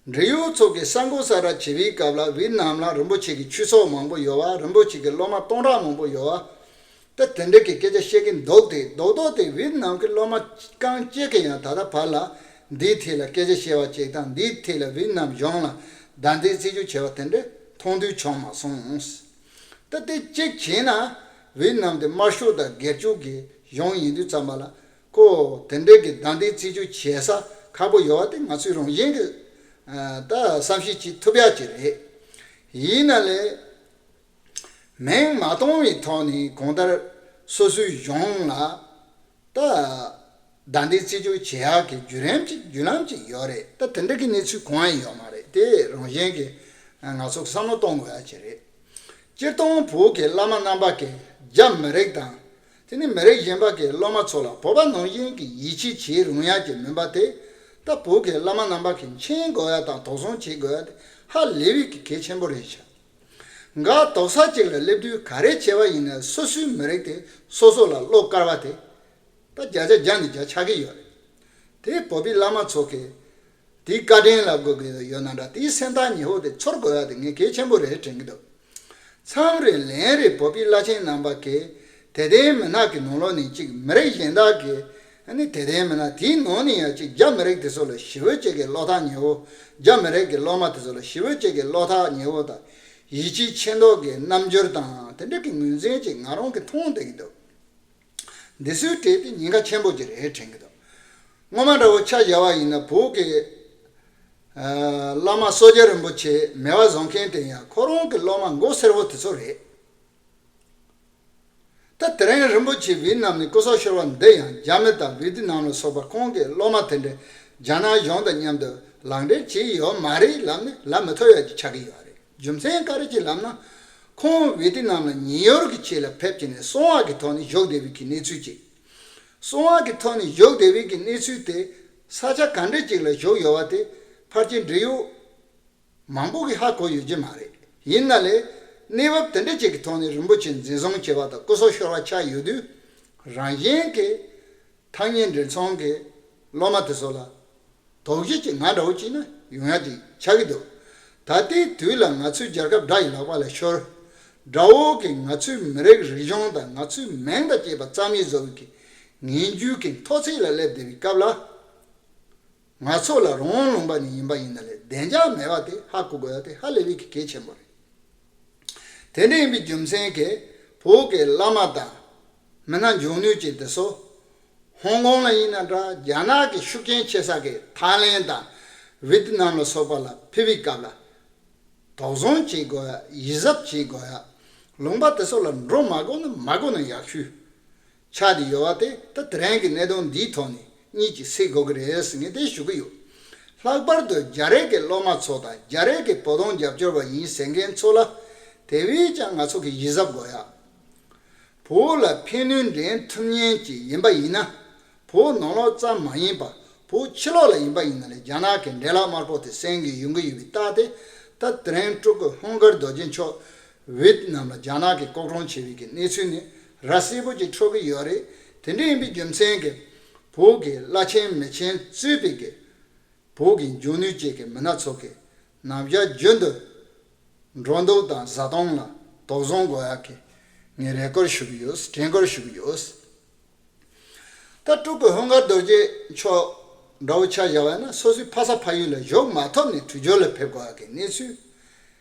འབྲི་གཡུག་ཚོ་གིས་གསར་འགོད་གསལ་བསྒྲགས་བྱེད་པའི་སྐབས་ལ་ཝེ་ཏི་ནམ་ལ་རིན་པོ་ཆེ་གི་ཆོས་ཚོགས་མང་པོ་ཡོད་པ། རིན་པོ་ཆེ་གི་སློབ་མ་སྟོང་ཕྲག་མང་པོ་ཡོད་པ། ད་དེ་འདྲ་གི་སྐད་ཆ་བཤད་ཀྱི་འདུག་སྟེ། རྡོག་རྡོག་དེ་ཝེ་ཏི་ནམ་གྱི་སློབ་མ་རྐང་གཅིག་གིས་ཡང་ད་ལྟ་བར་ལ་འདིའི་ཐད་ལ་སྐད་ཆ་བཤད་པ་ཅིག་དང་། འདིའི་ཐད་ལ་ཝེ་ཏི་ནམ་གཞུང་ལ་བདའ་འདེད་རྩིས་སྤྲོད་བྱས་པ་དེ་འདྲ་མཐོང་ཐོས་བྱུང་མ་སོང་། ད་དེ་གཅིག་བྱས་ན་ཝེ་ཏི་ནམ་དེ་དམར་ཤོག་དང་སྒེར་གཅོད་ཀྱི་གཞུང་ཡིན་དུས་ཙམ་པ་ལ། ཁོ་དེ་འདྲའི་གི་བདའ་འདེད་རྩིས་སྤྲོད་བྱེད་ས་ཁག་པོ་ཡོད་པ་དེ་ང་ཚོས་རང་བཞིན་གྱི། ཨ། ད་བསམ་ཤེས་བྱེད་ཐུབ་ཡ་ཅིག་རེད། ཡིན་ན་ལས། མིང་མ་བཏོན་པའི་ཐོག་ནས་གང་ལྟར་སོ་སོའི་གཞུང་ལ་ད་བདའ་འདེད་རྩིས་སྤྲོད་བྱེད་ཡག་གི་བརྒྱུད་རིམ་ཅིག་བརྒྱུད་ལམ་ཅིག་ཡོད་རེད། ད་དེ་འདྲ་གི་གནས་ཚུལ་གང་ཡང་ཡོད་མ་རེད། དེ་རང་བཞིན་གྱིས་ང་ཚོ་བསམ་བློ་གཏོང་དགོས་ཡ་ཅིག་རེད། སྤྱིར་བཏང་བོད་ཀྱི་བླ་མ་རྣམ་པ་གིས་རྒྱ་མི་རིགས་དང་། དེ་ནས་མི་རིགས་གཞན་པ་གི་སློབ་མ་ཚོ་ལ་བོད་པ་ནང་བཞིན་གྱི་ཡིད་ཆེས་བྱེད་རུང་ཡ་ཅིག་མིན་པ་དེ། ད་བོད་ཀྱི་བླ་མ་རྣམ་པ་གིས་མཁྱེན་དགོས་ཡ་དང་དོགས་ཟོན་བྱེད་དགོས་ཡ་དེ་ཧ་ལས་པའི་གི་གལ་ཆེན་པོ་རེད་ཤག་འགག་དོག་ས་གཅིག་ལ་སླེབས་དུས་ག་རེ་བྱས་པ་ཡིན་ན་སོ་སོའི་མི་རིགས་དེ་སོ་སོ་ལ་བློ་དཀར་བ་དེ། ད་བརྒྱ་ཆ་བརྒྱ་ནས་བརྒྱ་ཆགས་ཀྱི་ཡོད་རེད། དེ་བོད་པའི་བླ་མ་ཚོ་གིས་དེའི་བཀའ་དྲིན་ལབ་དགོས་ཀྱི་ཡོད་ན་འདྲ། དེའི་སེམས་ཐག་ཉེ་བོ་དེ་ཚོར་དགོས་ཡ་དེ་ངས་གལ་ཆེན་པོ་རེད་དྲན་གྱི་འདུག་མཚམས་རེ་ལན་རེ་བོད་པའི་བླ་ཆེན་རྣམ་པ་གིས་དད་ལྡན་མི་སྣ་གི་ནང་ལོགས་ནས་གཅིག་མི་རིགས་གཞན་དག་གི། ཨ་ནི་དད་ལྡན་མི་སྣ་དེའི་ནང་ནས་ཡང་གཅིག་རྒྱ་མི་རིགས་དེ་ཚོ་ལ་ཞེ་པོ་ཅིག་གི་བློ་ཐག་ཉེ་བོ། རྒྱ་མི་རིགས་ཀྱི་སློབ་མ་དེ་ཚོ་ལ་ཞེ་པོ་ཅིག་གི་བློ་ཐག་ཉེ་བོ་དང་། ཡིད་ཆེས་ཆེ་མདོག་གི་རྣམ་འགྱུར་དང་དེ་འདྲ་གི་ངོས་འཛིན་ཅིག་ང་རང་གིས་མཐོང་བསྡད་ཀྱི་འདུག་འདི་ཚོའི་གྲས་དེ་ཉེན་ཁ་ཆེན་པོ་ཅིག་རེད་དྲན་གྱི་འདུག་སྔོན་མ་འདྲ་བོ་ཆ་བཞག་པ་ཡིན་ན་བོད་ཀྱི། ཨ། བླ་མ་སོག་རྒྱལ་རིན་པོ་ཆེ་མེས་པོ་བཟང་མཁན་དེ་ཡང་ཁོ་རང་གི་སློབ་མ་མགོ་སེར་པོ་དེ་ཚོ་རེད། ད་དེ་རིང་རིན་པོ་ཆེ་ཝེ་ཏི་ནམ་ནས་སྐུ་སྲོག་ཤོར་བ་འདི་ཡང་རྒྱ་མི་དང་ཝེ་ཏི་ནམ་ལ་སོགས་པ་ཁོང་གི་སློབ་མ་དེ་འདྲས་རྒྱ་ནག་གཞུང་དང་མཉམ་དུ་ལག་འབྲེལ་བྱས་ཡོད་མ་རེད་ལབ་ནས་ལབ་མི་ཐུབ་ཡ་ཅིག་ཆགས་ཀྱི་ཡོད་རེད། རྒྱུ་མཚན་ག་རེ་ཅིག་ལབ་ན། ཁོང་ཝེ་ཏི་ནམ་ལ་ཉེ་ཡོར་གྱི་ཆེད་ལ་ཕེབས་ཀྱི་ནས་གསང་བ་གི་ཐོག་ནས་བཞུགས་བསྡད་པའི་གི་གནས་ཚུལ་ཅིག་གསང་བ་གི་ཐོག་ནས་བཞུགས་བསྡད་པའི་གི་གནས་ཚུལ་དེ་ས་ཆ་ག་འདྲ་ཅིག་ལ་བཞུགས་ཡོད་པ་དེ་ཕལ་ཆེར་འབྲེལ་ཡོད་མང་པོ་གིས་ཧ་གོ་ཡོད་ཀྱི་མ་རེད། ཡིན་ན་ལས་གནས་བབ་དེ་འདྲ་ཅིག་གི་ཐོག་ནས་རིན་པོ་ཆེ་འཛིན་བཟུང་བྱས་པ་དང་སྐུ་སྲོག་ཤོར་བ་ཆགས་ཡོད་དུས། རང་བཞིན་གྱིས་ཐག་ཉེ་འབྲེལ་ཚང་གི་སློབ་མ་དེ་ཚོ་ལ་དོགས་གཞི་ཅིག་ང་འདྲ་བོ་ཅིག་ན་ཡོང་ཡ་ཅིག་ཆགས་ཀྱི་འདུག་ད་ལྟའི་དུས་ལ་ང་ཚོའི་རྒྱལ་ཁབ་དགྲ་ཡི་ལག་པ་ལ་ཤོར། དགྲ་བོ་གིས་ང་ཚོའི་མི་རིགས་རིག་གཞུང་དང་ང་ཚོའི་མིང་དང་བཅས་པ་རྩ་མེད་བཟོ་བའི་གི་ངན་ཇུས་ཀྱི་མཐོ་ཚད་ལ་སླེབས་བསྡད་པའི་སྐབས་ལ། ང་ཚོ་ལ་རང་དབང་ལུང་པ་ནས་ཡིན་པ་ཡིན་ན་ལས་བདེ་འཇགས་མེད་པ་དེ་ཧ་གོ་དགོས་ཡ་དེ་ཧ་ལས་པའི་གི་གལ་ཆེན་པོ་རེད། དེ་འདྲ་ཡིན་པའི་རྒྱུ་མཚན་གྱིས་བོད་ཀྱི་བླ་མ་དང་མི་སྣ་འཇོན་ནུས་ཅན་དེ་ཚོ་ཧོང་ཀོང་ལ་ཡིན་ན་འདྲ། རྒྱ་ནག་གི་ཤུགས་རྐྱེན་ཆེ་ས་གི་ཐའི་ལེན་དང་ཝེད་ནམ་ལ་སོགས་པ་ལ་ཕེབས་པའི་སྐབས་ལ། དོགས་ཟོན་བྱེད་དགོས་ཡ། ཡིད་གཟབ་བྱེད་དགོས་ཡ། ལུང་པ་དེ་ཚོ་ལ་འགྲོ་མ་དགོས་ན་མ་དགོས་ན་ཡག་ཤོས་ཆགས་བསྡད་ཡོད་པ་དེ་ད་དེ་རིང་གི་གནད་དོན་འདིའི་ཐོག་ནས་གཉིས་ཀྱིས་སེལ་དགོས་ཀྱི་རེད་ཟེར་ངས་དེ་ཞུ་གི་ཡོད། ལྷག་པར་དུ་རྒྱ་རིགས་ཀྱི་སློབ་མ་ཚོ་དང་རྒྱ་རིགས་ཀྱི་བོད་དོན་རྒྱབ་སྐྱོར་བ་ཡིན་ཟེར་མཁན་ཚོ་ལ་དེ་བས་ཀྱང་ང་ཚོ་གིས་ཡིད་གཟབ་དགོས་ཡ། བོད་ལ་ཕན་ནུས་འདྲེན་ཐུབ་མཁན་ཅིག་ཡིན་པ་ཡིན་ན། བོད་ནང་ལོགས་ཙམ་མ་ཡིན་པར་བོད་ཕྱི་ལོགས་ལ་ཡིན་པ་ཡིན་ན་ལས་རྒྱ་ནག་གི་འདྲེ་ལག་དམར་པོ་དེ་སེལ་གྱི་ཡོང་གི་ཡོད་པའི་རྟགས་དེ་ད་དེ་རིང་སྤྲུལ་སྐུ་ཧུན་སྒར་རྡོ་རྗེ་མཆོག་ཝེད་ནམ་ལ་རྒྱ་ནག་གིས་ལྐོག་གྲོང་བྱས་པའི་གི་གནས་ཚུལ་ནི་ར་གསལ་པོ་ཅིག་འཕྲོད་ཀྱི་ཡོད་རེད། དེ་འདྲ་ཡིན་པའི་རྒྱུ་མཚན་གྱིས་བོད་ཀྱི་བླ་ཆེན་མི་ཆེན་གཙོས་པའི་གི་བོད་ཀྱི་འཇོན་ནུས་ཅན་གྱི་མི་སྣ་ཚོ་གི་རྣམ་གཞག་རྒྱུན་དུ་འགྲོ་འདུག་དང་བཟའ་བཏུང་ལ་དོགས་ཟོན་དགོས་ཡག་གི་ངས་རེ་སྐུལ་ཞུ་གི་ཡོད། དྲན་སྐུལ་ཞུ་གི་ཡོད། ད་སྤྲུལ་སྐུ་ཧུན་སྒར་རྡོ་རྗེ་མཆོག་འདྲ་བོ་ཆ་བཞག་པ་ན་སོ་སོའི་ཕ་ས་ཕ་ཡུལ་ལ་བཞུགས་མ་ཐུབ་ནས་བྲོས་བྱོལ་ལ་ཕེབས་དགོས་ཡག་གི་གནས་ཚུལ།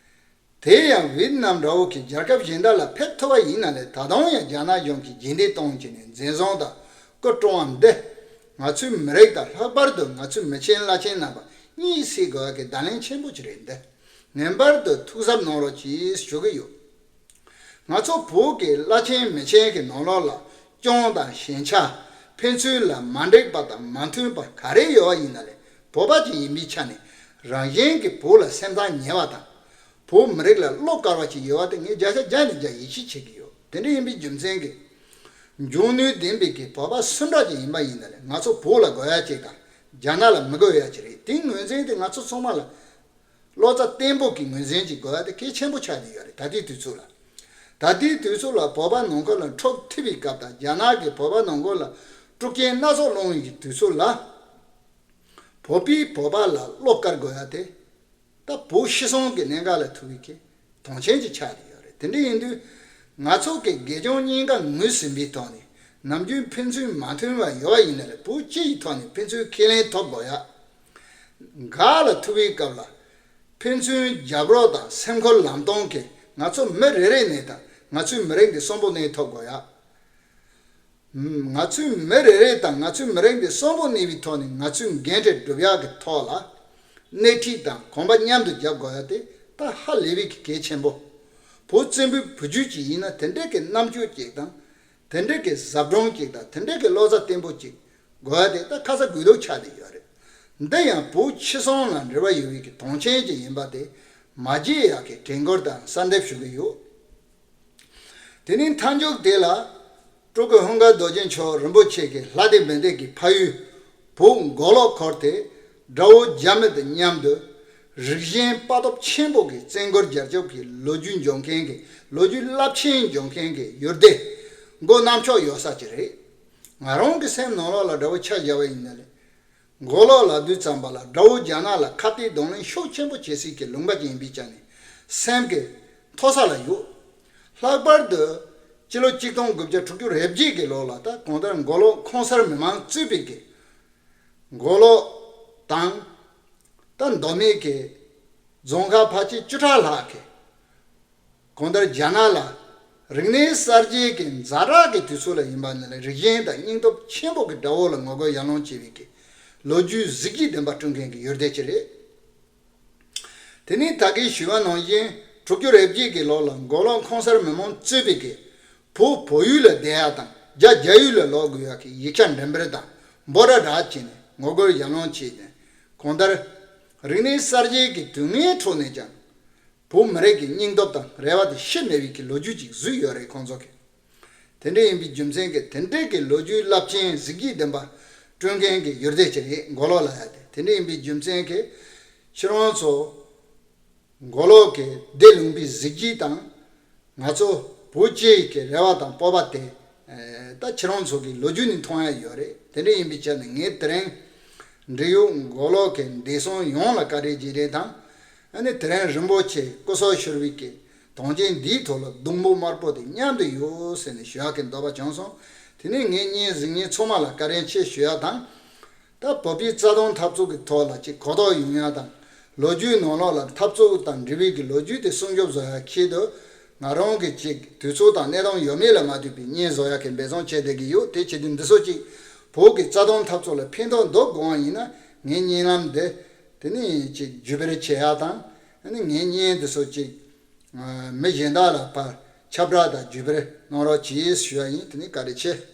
དེ་ཡང་ཝེད་ནམ་འདྲ་བོ་གི་རྒྱལ་ཁབ་གཞན་དག་ལ་ཕེབས་ཐུབ་པ་ཡིན་ན་ལས་ད་དུང་ཡང་རྒྱ་ནག་གཞུང་གིས་རྗེས་འདེད་གཏོང་བྱས་ནས་འཛིན་བཟུང་དང་སྐུ་བཀྲོངས་པ་འདི་ང་ཚོའི་མི་རིགས་དང་ལྷག་པར་དུ་ང་ཚོའི་མི་ཆེན་བླ་ཆེན་རྣམ་པ་གཉིད་སད་དགོས་ཡག་གི་བརྡ་ལན་ཆེན་པོ་ཅིག་རེད་འདི། ངེས་པར་དུ་ཐུགས་གཟབ་གནང་རོགས་གྱིས་ཞུ་གི་ཡོད། ང་ཚོ་བོད་ཀྱི་བླ་ཆེན་མི་ཆེན་གྱི་ནང་ལོགས་ལ་སྐྱོན་དང་ཞན་ཆ་ཕན་ཚུན་ལ་མ་འགྲིག་པ་དང་མ་མཐུན་པ་ག་རེ་ཡོད་པ་ཡིན་ན་ལས་བོད་པ་ཅིག་ཡིན་པའི་ཆ་ནས་རང་བཞིན་གྱིས་བོད་ལ་སེམས་ཐག་ཉེ་བ་དང་། བོད་མི་རིགས་ལ་བློ་དཀར་བ་ཅིག་ཡོད་པ་དེ་ངས་བརྒྱ་ཆ་བརྒྱ་ནས་བརྒྱ་ཡིད་ཆེས་བྱེད་ཀྱི་ཡོད། དེ་འདྲ་ཡིན་པའི་རྒྱུ་མཚན་གྱིས། འབྱུང་ནུས་ལྡན་པའི་གི་བོད་པ་སུ་འདྲ་ཅིག་ཡིན་པ་ཡིན་ན་ལས་ང་ཚོ་བོད་ལ་དགོས་ཡ་ཅིག་དང་རྒྱ་ནག་ལ་མི་དགོས་ཡ་ཅིག་རེད། དེའི་ངོས་འཛིན་དེ་ང་ཚོ་ཚང་མ་ལ་བློ་རྩ་བརྟན་པོ་གི་ངོས་འཛིན་ཅིག་དགོས་ཡ་དེ་གལ་ཆེན་པོ་ཆགས་བསྡད་ཡོད་རེད། ད་ལྟའི་དུས་ཚོད་ལ། ད་ལྟའི་དུས་ཚོད་ལ་བོད་པ་ནང་ཁུལ་ལ་འཁྲུག་ཐེབས་པའི་སྐབས་དང་རྒྱ་ནག་གིས་བོད་པ་ནང་ཁུལ་ལ་འཁྲུག་རྐྱེན་སྣ་ཚོགས་སློང་བའི་གི་དུས་ཚོད་ལ། བོད་པས་བོད་པ་ལ་བློ་དཀར་དགོས་ཡ་དེ། ད་བོད་ཤི་གསོན་གྱི་གནད་འགག་ལ་ཐུག་པའི་གི་དོན་ཆེན་ཅིག་ཆགས་བསྡད་ཡོད་རེད། དེ་འདྲ་ཡིན་དུས་ང་ཚོ་གི་དགེ་སྦྱོང་གཉིས་ཀ་ངོས་ཟིན་པའི་ཐོག་ནས་ནམ་རྒྱུན་ཕན་ཚུན་མ་མཐུན་པ་ཡོད་པ་ཡིན་ན་ལས་བོད་སྤྱི་ཡི་ཐོག་ནས་ཕན་ཚུན་ཁས་ལེན་ཐོབ་དགོས་ཡ། འགག་ལ་ཐུག་པའི་སྐབས་ལ་ཕན་ཚུན་རྒྱབ་རོགས་དང་སེམས་ཁུར་ལམ་སྟོན་གྱིས་ང་ཚོ་མི་རེ་རེ་ནས་དང་ང་ཚོའི་མི་རིགས་འདི་གསོན་པོ་གནས་ཐུབ་དགོས་ཡ། ང་ཚོའི་མི་རེ་རེ་དང་ང་ཚོའི་མི་རིགས་འདི་གསོན་པོ་གནས་པའི་ཐོག་ནས་ང་ཚོའི་འགན་འཁྲི་སྒྲུབ་ཡག་གི་ཐོག་ལ་སྣེ་ཁྲིད་དང་གོམ་པ་མཉམ་དུ་རྒྱབ་དགོས་ཡ་དེ་ད་ཧ་ལས་པའི་གི་གལ་ཆེན་པོ། བོད་བཙན་པོའི་བུ་རྒྱུད་ཅིག་ཡིན་ན་དེ་འདྲའི་གི་རྣམ་དཔྱོད་ཅིག་དང་། དེ་འདྲའི་གི་གཟབ་གྲོང་ཅིག་དང་དེ་འདྲའི་གི་བློ་རྩ་བརྟན་པོ་ཅིག་དགོས་ཡ་དེ་ད་ཁ་ཚ་དགོས་གཏུགས་ཆགས་བསྡད་ཡོད་རེད། འདི་ཡང་བོད་ཕྱི་སོང་ལ་འབྲེལ་བ་ཡོད་པའི་གི་དོན་ཆེན་ཅིག་ཡིན་པ་དེ་མ་བརྗེད་ཡག་གི་དྲན་སྐུལ་དང་གསལ་འདེབས་ཞུ་གི་ཡོད། དེ་ནས་མཐའ་མཇུག་དེ་ལ་སྤྲུལ་སྐུ་ཧུན་སྒར་རྡོ་རྗེ་མཆོག་རིན་པོ་ཆེ་གིས་ལྷ་སྡེ་བན་དེ་གི་ཕ་ཡུལ་བོད་མགོ་ལོག་ཁུལ་དེ་དགྲ་བོ་རྒྱ་མི་དང་མཉམ་དུ་རིགས་ཞེན་དཔའ་སྟོབས་ཆེན་པོ་གིས་བཙན་རྒོལ་རྒྱལ་ཁབ་ཀྱི་ལོ་རྒྱུས་འཇོག་མཁན་གྱི་ལོ་རྒྱུས་རླབས་ཆེན་འཇོག་མཁན་གྱི་ཡུལ་སྡེ་མགོ་གནམ་ཕྱོགས་ཡོད་ས་ཅིག་རེད། ང་རང་གི་སེམས་ནང་ལོགས་ལ་དགྲ་བོ་ཆ་བཞག་པ་ཡིན་ན་ལས། མགོ་ལོག་ལབ་དུས་ཙམ་པ་ལ་དགྲ་བོ་རྒྱ་ནག་ལ་ཁ་གཏད་གདོང་ལེན་ཤུགས་ཆེན་པོ་བྱེད་སྲིད་ཀྱི་ལུང་པ་ཅིག་ཡིན་པའི་ཆ་ནས་སེམས་ཀྱི་མཐོ་ས་ལ་ཡོད། ལྷག་པར་དུ་སྤྱི་ལོ་གཅིག་སྟོང་དགུ་བརྒྱ་དྲུག་ཅུ་རེ་བརྒྱད་ཀྱི་ལོ་ལ་ད་གང་ལྟར་མགོ་ལོག་ཁོང་གསར་མི་མང་གཙོས་པའི་གི་མགོ་ལོག་དང་ད་མདོ་སྨད་ཀྱི་རྫོང་ཁག་ཕལ་ཆེར་བཅུ་ཕྲག་ལྷག་གི་གང་ལྟར་རྒྱ་ནག་ལ་རིག་གནས་གསར་བརྗེ་གི་ཛ་དྲག་གི་དུས་ཚོད་ལ་ཡིན་པ་ནི་རིགས་ཞེན་དང་སྙིང་སྟོབས་ཆེན་པོ་གི་དགྲ་བོ་ལ་ངོ་རྒོལ་ཡར་ལངས་བྱས་པའི་གི་ལོ་རྒྱུས་གཟི་བརྗིད་ལྡན་པ་བསྐྲུན་མཁན་གྱི་ཡུལ་སྡེ་ཅིག་རེད། དེ་ནས་ད་གིན་ཞུས་པ་ནང་བཞིན་དྲུག་ཅུ་རེ་བརྒྱད་ཀྱི་ལོ་ལ་མགོ་ལོག་ཁོང་གསར་མི་མང་གཙོས་པའི་གི་བོད་བོད་ཡུལ་ལ་བསྡད་ཡ་དང་རྒྱ་རྒྱ་ཡུལ་ལ་ལོག་དགོས་ཡ་གི་ཡིག་ཆ་འགྲེམས་སྤེལ་དང་འབོད་སྒྲ་བསྒྲགས་བྱས་ནས་ངོ་རྒོལ་ཡར་ལངས་བྱས་ནས་གང་ལྟར་རིག་གནས་གསར་བརྗེ་གི་དུས་ངན་ཁྲོད་ནས་ཀྱང་། བོད་མི་རིགས་ཀྱི་སྙིང་སྟོབས་དང་རེ་བ་དེ་ཤི་མེད་པའི་གི་ལོ་རྒྱུས་ཅིག་བཟོས་ཡོད་རེད་ཁོང་ཚོ་གིས། དེ་འདྲ་ཡིན་པའི་རྒྱུ་མཚན་གྱིས་དེ་འདྲའི་གི་ལོ་རྒྱུས་རླབས་ཆེན་གཟི་བརྗིད་ལྡན་པ་བསྐྲུན་མཁན་གྱི་ཡུལ་སྡེ་ཅིག་རེད་མགོ་ལོག་ལབ་ཡ་དེ། དེ་འདྲ་ཡིན་པའི་རྒྱུ་མཚན་གྱིས་ཁྱེད་རང་ཚོ་མགོ་ལོག་གི་བདེ་ལུང་པའི་གཟི་བརྗིད་དང་། ང་ཚོ་བོད་སྤྱི་ཡི་གི་རེ་བ་དང་སྤོབས་པ་དེ། ད་ཁྱེད་རང་ཚོ་གི་ལོ་རྒྱུས་ནས་མཐོང་ཡ་ཡོད་རེད། དེ་འདྲ་ཡིན་པའི་ཆ་ནས་ངས་དེ་རིང་འབྲེལ་ཡོད་མགོ་ལོག་གི་བདེ་སྲུང་ཡོངས་ལ་བཀའ་དྲིན་རྗེས་དྲན་དང་། ཨ་ནི་དེ་རིང་རིན་པོ་ཆེ་སྐུ་སྲོག་ཤོར་བའི་གི་དོན་རྐྱེན་འདིའི་ཐོག་ལ་སྡོང་པོ་དམར་པོ་དེ་མཉམ་དུ་ཡོད་ཟེར་ནས་ཞུ་ཡག་གི་འདོད་པ་བྱུང་སོང་། དེ་ནས་ངས་བརྙན་གཟིགས་མཁན་ཚང་མ་ལ་བཀའ་དྲིན་ཆེ་ཞུ་ཡག་དང་། ད་བོད་པའི་རྩ་དོན་འཐབ་རྩོད་ཀྱི་ཐོག་ལ་ཅིག་གོ་རྟོགས་ཡོང་ཡ་དང་། ལོ་རྒྱུས་ནང་ལོགས་ལ་འཐབ་རྩོད་དང་འབྲེལ་བའི་གི་ལོ་རྒྱུས་དེ་སྲུང་སྐྱོབ་བཟོ་ཡ་ཆེད་དུ། ང་རང་གི་ཅིག་དུས་ཚོད་དང་གནས་སྟངས་ཡོད་མེད་ལ་མ་ལྟོས་པའི་བརྙན་བཟོ་ཡ་གི་འབད་བརྩོན་བྱས་བསྡད་ཀྱི་ཡོད། དེ་བྱེད་དུས་འདི་ཚོ་ཅིག་བོད་ཀྱི་རྩ་དོན་འཐབ་རྩོད་ལ་ཕན་ཐོགས་འདུག་དགོངས་པ་ཡིན་ན། ངའི་བརྙན་ལམ་འདི་དེ་ནས་ཅིག་བརྒྱུད་སྤེལ་བྱེད་ཡ་དང་། ཨ་ནི་ངའི་བརྙན་འདི་ཚོ་ཅིག་ཨ་མི་གཞན་དག་ལ་ཕར་ཁྱབ་བསྒྲགས་དང་བརྒྱུད་སྤེལ་གནང་རོགས་གྱིས་ཞུ་ཡ་ཡིན། དེ་ནས་བཀའ་དྲིན་ཆེ།